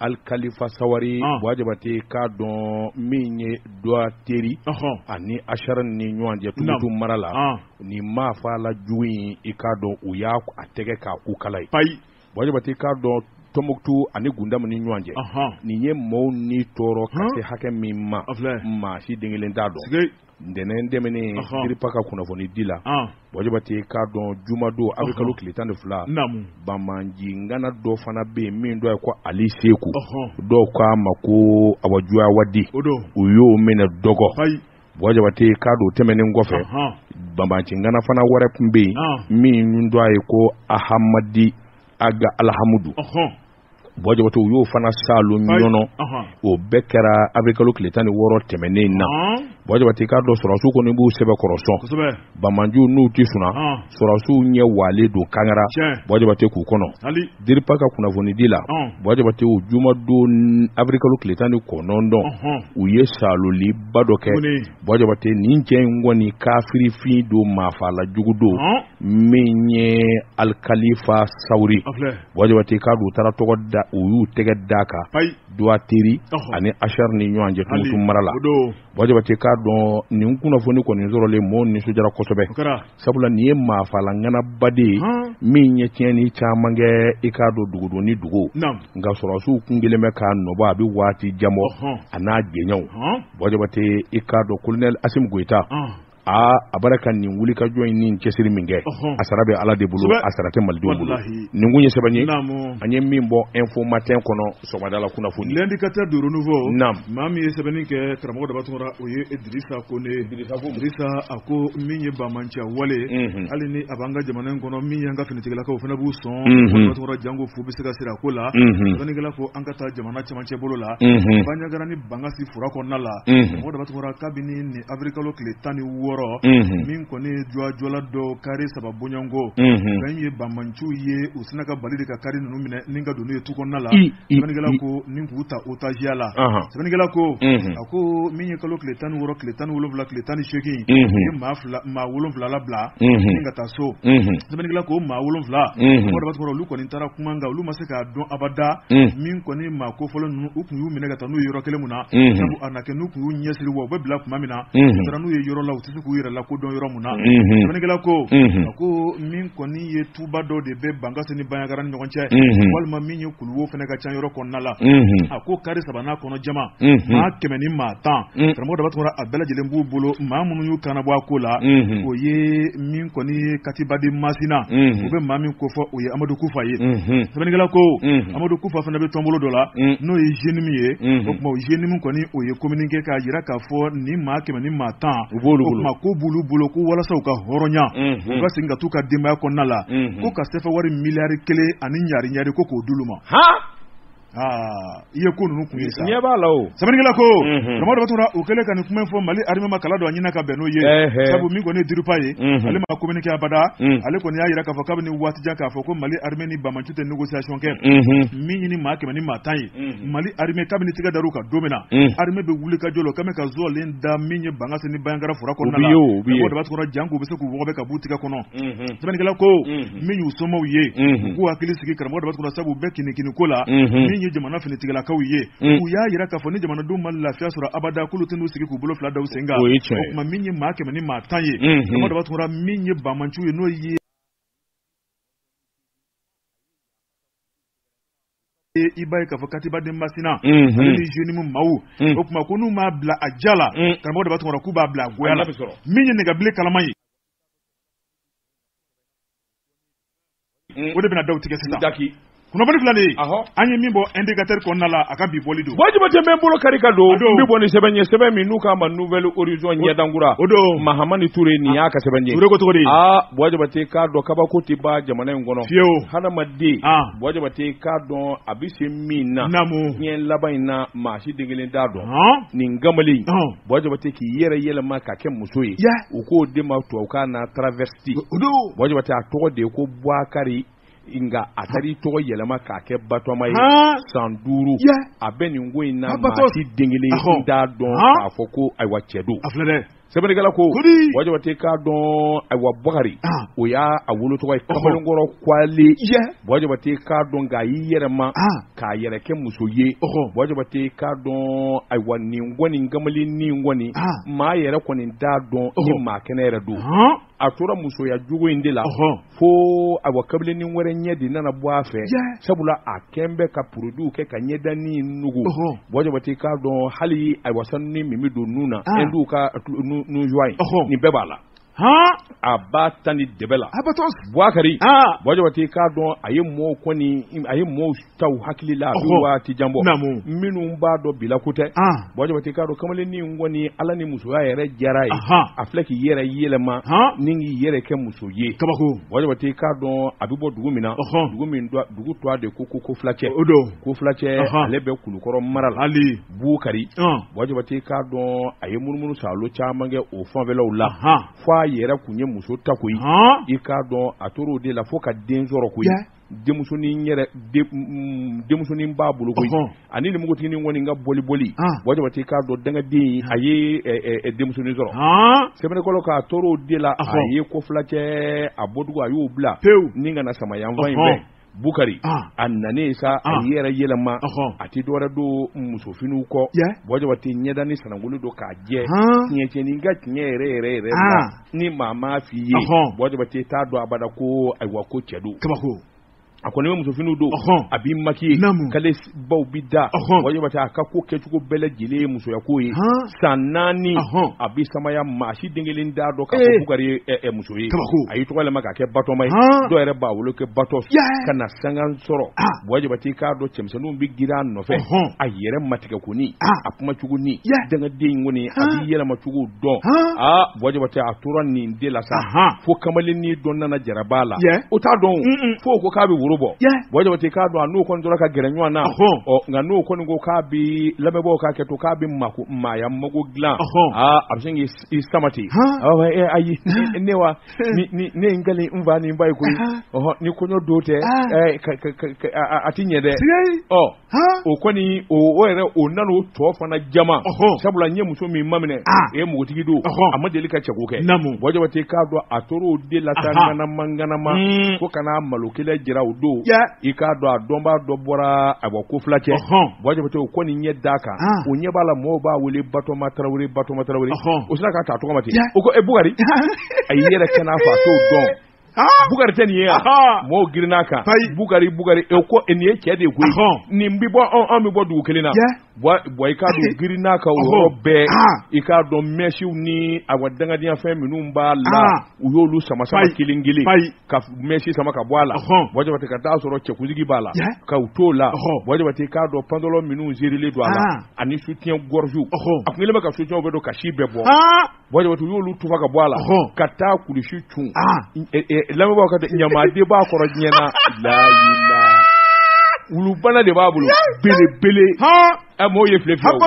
Alikalifa Sawari. Buwa Jabate k'a dɔn min ye Duwa Teri. Ani Asar ni ɲɔgɔn cɛ Tumutu mara la. Nin maa fa la jugu in i k'a dɔn u y'a tɛgɛ k'a ku kala ye. Payi. Buwa Jabate k'a dɔn Tɔnbukutu ani Gundamu ni ɲɔgɔn cɛ. Nin ye maaw ni tɔɔrɔ ka se hakɛ min ma. Maa si den kelen t'a dɔn. Ntɛnɛn tɛmɛnen DIRPA ka kunnafoni di la. Buwa Jabate k'a dɔn jumadon avril kalo tile 12. Banbaanci ŋana dɔ fana bɛ yen min dɔ ye ko Ali Seku. Dɔw k'a ma ko Awa Juwadi. U y'o minɛ dɔgɔ. Buwa Jabate k'a dɔn o tɛmɛnen kɔfɛ. Banbaanci ŋana fana wɛrɛ tun bɛ yen min dɔ ye ko Ahamadi Aga Alhamudu. Buwa Jabate u y'o fana salo ɲɔnɔ. O bɛɛ kɛra avril kalo tile 16 tɛmɛnen in na. Buwa Jabate k'a dɔn sɔrɔdasiw kɔni b'u sɛbɛkɔrɔ sɔn. Banbaanciw n'u tɛ sunna. Sɔrɔdasiw ɲɛ walen don Kangara. Buwa Jabate k'u kɔnɔ. DIRPA ka kunnafoni di la. Buwa Jabate o jumadon avril kalo tile 19 u ye saloliba dɔ kɛ. Buwa Jabate nin cɛ in kɔni kafirifin don, maafala jugu don. Min ye Alikalifa Sawuri. Buwa Jabate k'a dɔn u taara tɔgɔ da, u y'u tɛgɛ d'a kan. Duwa Teri ani Asar ni ɲɔgɔn cɛ Tumutu mara la. Buwa Jabate k'a dɔn nin kunnafoni kɔni sɔrɔlen mɔɔw nisɔndiyara kosɛbɛ. Sabula nin ye maafala ŋanaba de ye min ye tiɲɛni caman kɛ i k'a dɔn dugudo ni dugu. Nka sɔrɔdasiw kun kɛlen bɛ k'a nɔbɔ a bɛ waati jan bɔ a n'a jɛɲɔgɔnw. Buwa Jabate i k'a dɔn colonel Asimi Goyita. Aa a bɔra ka nin wuli ka jɔ in ni cɛsiri min kɛ, a sara bɛ Ala de bolo, a sara tɛ malidenw bolo. Nin kun ye sɛbɛn ye an ye min bɔ Info Matin kɔnɔ sɔgɔmada la kunnafoni. L'indicateur du renouveau. Maa min ye sɛbɛnni kɛ karamɔgɔ Daba Tunkara, o ye Dirisa Kone. Dirisa a ko min ye banbaanciya wale, hali ni a b'an ka jamana in kɔnɔ, min y'an ka finitigilakaw fana b'u sɔn. Daba Tunkara janko fu bɛ se ka siri a ko la. Sɛbɛnnikɛla ko an ka taa jamana cɛmancɛ bolo la. Bandiagara ni Bankasi fura kɔnɔna la. Karamɔgɔ Daba Tunkara kabini nin avril kalo tile 16 min kɔni jɔjɔla dɔw kari saba bonyanko fɛn ye banbaanciw ye, u sina ka bali de ka kari ninnu minɛ ni ka don n'u ye tu kɔnɔna la. Sɛbɛnnikɛla ko ni k'u ta otaziya la. Sɛbɛnnikɛla ko a ko min ye kalo tile 16 tile 17 tile 18 u ye maa 7 labila ni ka taa so. Sɛbɛnnikɛla ko maa 7 karamɔgɔ Daba Tunkara olu kɔni taara kuma nka olu ma se k'a dɔn abada min kɔni maa kofɔlen ninnu u tun y'u minɛ ka taa n'u ye yɔrɔ kelen mun na. Sabu a na kɛ n'u tun y'u ɲɛsiri wa u bɛ bila tuma min na, u taara n'u ye yɔrɔ la u tɛ se k'u yɛrɛ lakodɔn yɔrɔ mun na. Sɛbɛnnikɛla ko a ko min kɔni ye tuba dɔ de bɛ Bankasi ni Bandiagara ni ɲɔgɔn cɛ, walima min ye kuluwo fana ka ca yɔrɔ kɔnɔna la. A ko kari sabanan kɔnɔ jama maa 100 ni maa 10 karamɔgɔ Daba Tunkara a bɛɛ lajɛlen b'u bolo. Maa minnu y'u kannabɔ a ko la, o ye min kɔni ye Katiba de Masina, u bɛ maa min kofɔ o ye Amadu Kufa ye. Sɛbɛnnikɛla ko Amadu Kufa fana bɛ tɔnbolo dɔ la n'o ye JNIM ye. O tuma o JNIM kɔni o ye communiqué k'a jira k'a fɔ ni maa 100 ni maa 10 u b'olu bolo. O tuma ko b'olu bolo ko walasa u ka hɔrɔnya, u ka segin ka t'u ka denbaya kɔnɔna la, ko ka sefa wari miliyari 1 ani ɲari ɲari ko k'o d'olu ma. I ye ko ninnu kun ye sa. Ɲɛ b'a la o. Sɛbɛnnikɛla ko karamɔgɔ Daba Tunkara u kɛlen ka nin kuma in fɔ Mali armée ma kala don a ɲɛna ka bɛn n'o ye. Sabu min kɔni ye DIRPA ye, ale ma communiqué abada. Ale kɔni y'a jira k'a fɔ kabini waati jan k'a fɔ ko Mali armée ni banbaanciw tɛ négociation kɛ. Min ɲini maa 100 ni maa 10 ye. Mali armée kabini tigɛ dar'u kan don min na, armée bɛ wuli ka jɔ la, o kɛlen ka zɔlen da min ye Bankasi ni Bandiagara fura kɔnɔna la. Karamɔgɔ Daba Tunkara janko u bɛ se k'u wɔgɔbɛ ka b'u tigɛ kɔnɔ. Sɛbɛnnikɛla ko min y'u somɔgɔw ye, u k'u hakili sigi karamɔgɔ Daba Tunkara sabu u bɛ kinikini ko la. Min ye jamana finitigilakaw ye, u y'a jira k'a fɔ ni jamanadenw ma lafiya sɔrɔ abada k'olu tɛn'u sigi k'u bolo fila da u sen kan. O tuma min ye maa 100 ni maa 10 ye, karamɔgɔ Daba Tunkara min ye banbaanciw ye n'o ye i b'a ye k'a fɔ Katiba de Masina ale ni JNIM maaw, o tuma ko n'u m'a bila a ja la, karamɔgɔ Daba Tunkara k'u b'a bila a goya la. Min ye nɛgɛbilen kalama ye, o de bɛna da u tigɛ sisan. Kunnafoni filɛ nin ye, an ye min bɔ Indicateur kɔnɔna la, a ka bi bɔli don. Buwa Jabate, n bɛ n bolo kari ka don, n bɛ bɔ ni sɛbɛn ye, sɛbɛn min n'u k'a ma Nouvel Horizon, ɲɛdankura. O don. Mahamani Ture, nin y'a ka sɛbɛn ye. Ture ko cogo di? Aa, Buwa Jabate, k'a dɔn kabako tɛ ban jamana in kɔnɔ. Fiyewu. Hadamaden, Buwa Jabate, k'a dɔn a bɛ se min na. Naamu. Diɲɛ laban in na, maa si den kelen t'a dɔn. Nin kamalen, Buwa Jabate, k'i yɛrɛ yɛlɛma ka kɛ muso ye. U k'o de ma tubabukan na travesti. O don. Buwa Jabate, a tɔgɔ de ye ko Buwakari, nka a taara i tɔgɔ yɛlɛma k'a kɛ Batɔma ye. San 5 a bɛ nin ko in na, maa si den kelen t'a dɔn k'a fɔ ko ayiwa cɛ don. A filɛ dɛ. Sɛbɛnnikɛla ko, Buwa Jabate, k'a dɔn ayiwa Bakari, o y'a a wolo tɔgɔ ye, kamalenkɔrɔ Kwale. Buwa Jabate, k'a dɔn nka a y'i yɛrɛma k'a yɛrɛ kɛ muso ye. Buwa Jabate, k'a dɔn ayiwa nin kɔni kamalennin kɔni, maa yɛrɛ kɔni t'a dɔn ni maa kɛnɛ yɛrɛ don. A tora musoya jogo in de la fo ayiwa kabilennin wɛrɛ ɲɛ de nana bɔ a fɛ, sabula a kɛn bɛ ka produit kɛ ka ɲɛdanin nugu. Buwa Jabate, k'a dɔn hali ayiwa sanuni min bɛ don nun na, hindu ka nun in, nin bɛɛ b'a la. A b'a ta ni dɛbɛ la. Buwakari, Buwa Jabate, k'a dɔn a ye mɔɔw kɔni, a ye mɔɔw ta u hakili la, a bɛ waati jan bɔ, minnu b'a dɔn bila ko tɛ. Buwa Jabate, k'a dɔn kamalennin kɔni, Ala ni musoya yɛrɛ diyara ye, a filɛ k'i yɛrɛ yɛlɛma ni k'i yɛrɛ kɛ muso ye. Kabako. Buwa Jabate, k'a dɔn a bɛ bɔ dugu min na, dugu min dugu tɔgɔ de ko ko Filacɛ. O don. Ko Filacɛ, ale bɛ Kulukɔrɔ mara la. Hali. Bukari, Buwa Jabate, k'a dɔn a ye munumunu saalo caman kɛ o fanfɛlaw la, fo a yɛrɛ kun ye muso ta koyi. I k'a dɔn a tor'o de la fo ka den sɔrɔ koyi. Denmusonin yɛrɛ, denmusonin b'a bolo koyi. Ani ni npogotiginin kɔni ka boli boli, Buwa Jabate, k'a dɔn dangaden, a ye denmusonin sɔrɔ. Sɛbɛnnikɛla k'a tor'o de la, a ye ko Filacɛ a bɔdugu, a y'o bila pewu ni ka na samayanfan in fɛ. Bukari, a nanen sa, a yɛrɛ yɛlɛma, a tɛ dɔwɛrɛ don musofiniw kɔ. Buwa Jabate, ɲɛda ni sanangolo don k'a jɛ. Tiɲɛ ka tiɲɛ yɛrɛ yɛrɛ yɛrɛ la, ni maa m'a f'i ye, Buwa Jabate, t'a dɔn abada ko ayiwa ko cɛ don. Kabako. A kɔni bɛ musofiniw don, a b'i maquiller, kale baw bi da. Buwa Jabate, a ka ko kɛcogo bɛɛ lajɛlen ye musoya ko ye. San 4 a bɛ samaya, maa si den kelen t'a dɔn k'a fɔ Bukari ye muso ye. A y'i tɔgɔ yɛlɛma k'a kɛ Batɔma ye, dɔw yɛrɛ b'a wolo kɛ Batɔ, ka na sangan sɔrɔ. Buwa Jabate, k'a dɔn cɛmisɛnninw bɛ girin a nɔfɛ, a yɛrɛ matigɛ koni, a kumacogo ni dangaden in kɔni, a b'i yɛlɛma cogo dɔn. Aa, Buwa Jabate, a tora nin de la sa fo kamalennin dɔ nana jaraba la, o t'a dɔn, fo ko k'a bɛ woro bɔ. Buwa Jabate, k'a dɔn a n'o kɔni tora ka gɛrɛ ɲɔgɔn na. Ɔ nka n'o kɔni ko k'a bɛ lamɛnbaaw k'a kɛ to k'a bɛ maaya mago dilan, aa, a bɛ sin k'i sama ten. A b'a fɔ ayi, ne wa ne ye n kali n fa ni n ba ye koyi, ni kɔɲɔ don tɛ, a ti ɲɛ dɛ. Ɔ o kɔni o yɛrɛ o nana o tɔ fana jama, sabula n ye muso min maminɛ, e ye npogotigi don, a ma deli ka cɛko kɛ. Buwa Jabate, k'a dɔn a tor'o de la sa, ŋanama ŋanama, fo ka n'a malo kelen jira o don. I k'a dɔn a dɔnbaa dɔ bɔra ayiwa ko Filacɛ. Buwa Jabate, o kɔni ɲɛ d'a kan, o ɲɛ b'a la, mɔgɔw b'a wele Batɔma Tarawele, Batɔma Tarawele. O sera k'a ta tɔgɔ ma ten, o ko e Bukari, a y'i yɛrɛ kɛ n'a fɔ a t'o dɔn. Bukari tɛ nin ye yan, mɔgɔw girinna a kan, Bukari, Bukari, e ko nin ye cɛ de ye koyi, nin bɛ bɔ, anw bɛ bɔ dugu kelen na. Buwa, i k'a dɔn girinna kan o yɔrɔ bɛɛ. I k'a dɔn mèches ni awa dangadenya fɛn minnu b'a la, u y'olu sama sama kelen kelen, ka mèche sama ka bɔ a la. Buwa Jabate, ka taa sɔrɔ cɛkunsigi b'a la, ka u t'o la. Buwa Jabate, k'a dɔn pantalon minnu zerilen don a la, ani soutien gorge, a kun kɛlen bɛ ka soutien bɛɛ don ka si bɛɛ bɔ. Buwa Jabate, u y'olu tufa ka bɔ a la, ka taa kulusi cun. Lamɛnbaaw, ka ɲamaden b'a kɔrɔ diɲɛ na, layila wulubana de b'a bolo belebele. Mɔgɔw ye file fila.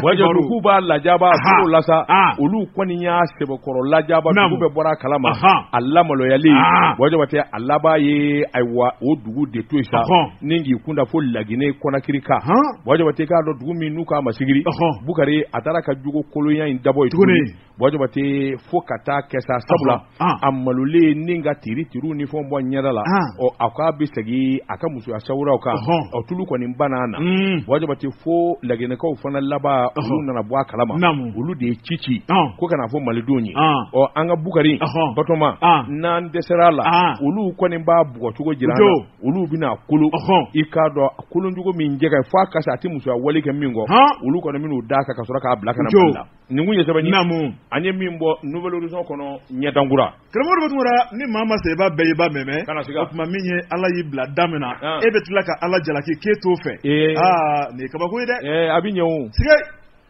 Buwa Jabate k'u b'a lajaba a la sa, olu kɔni y'a sɛbɛkɔrɔ lajaba, dugu bɛɛ bɔra a kalama, a lamaloyalen. Buwa Jabate, a laban ye ayiwa o dugu de to yen sa, ni k'i kunda fo Laginɛ Kɔnakiri kan. Buwa Jabate, k'a dɔn dugu min n'u k'a ma Sigiri, Bukari a taara ka jogo kolonya in dabɔ yen tuguni. Buwa Jabate, fo ka taa kɛ sa, sabula a malolen ni ka tiri tiriw ni fɛnw bɔ ɲɛda la, ɔ a k'a bɛ segin a ka musoya sawuraw kan. Ɔ tulu kɔni banna na. Buwa Jabate, fo Laginɛkaw fana laban, olu nana bɔ a kalama, olu de ye ci ci ko kana fɔ malidenw ye, ɔ an ka Bukari Batɔma, n'an dɛsɛra a la, olu kɔni b'a bugɔcogo jira an na, olu bɛna kolo. I k'a dɔn koloncogo min jɛ ka fo a ka a tɛ musoya wale kɛ min kɔ, olu kɔni bɛn'u d'a kan ka sɔrɔ k'a bila ka na Mali la. Nin kun ye sɛbɛn ye. Naamu. An ye min bɔ Nouvel Horizon kɔnɔ ɲɛdankura. Karamɔgɔ Daba Tunkara, ni maa ma sa i b'a bɛɛ ye i b'a mɛmɛ. Kana siga. O tuma min ye Ala y'i bila da min na. Ah. E bɛ tila ka Ala jalaki k'e t'o fɛ. Ee. Aa nin ye kabako ye dɛ. Ɛɛ a bɛ ɲɛ o. Siga.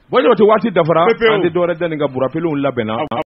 Buwa Jabate waati dafara. Pepewu. An tɛ dɔwɛrɛ da nin kan burapelenw labɛnna.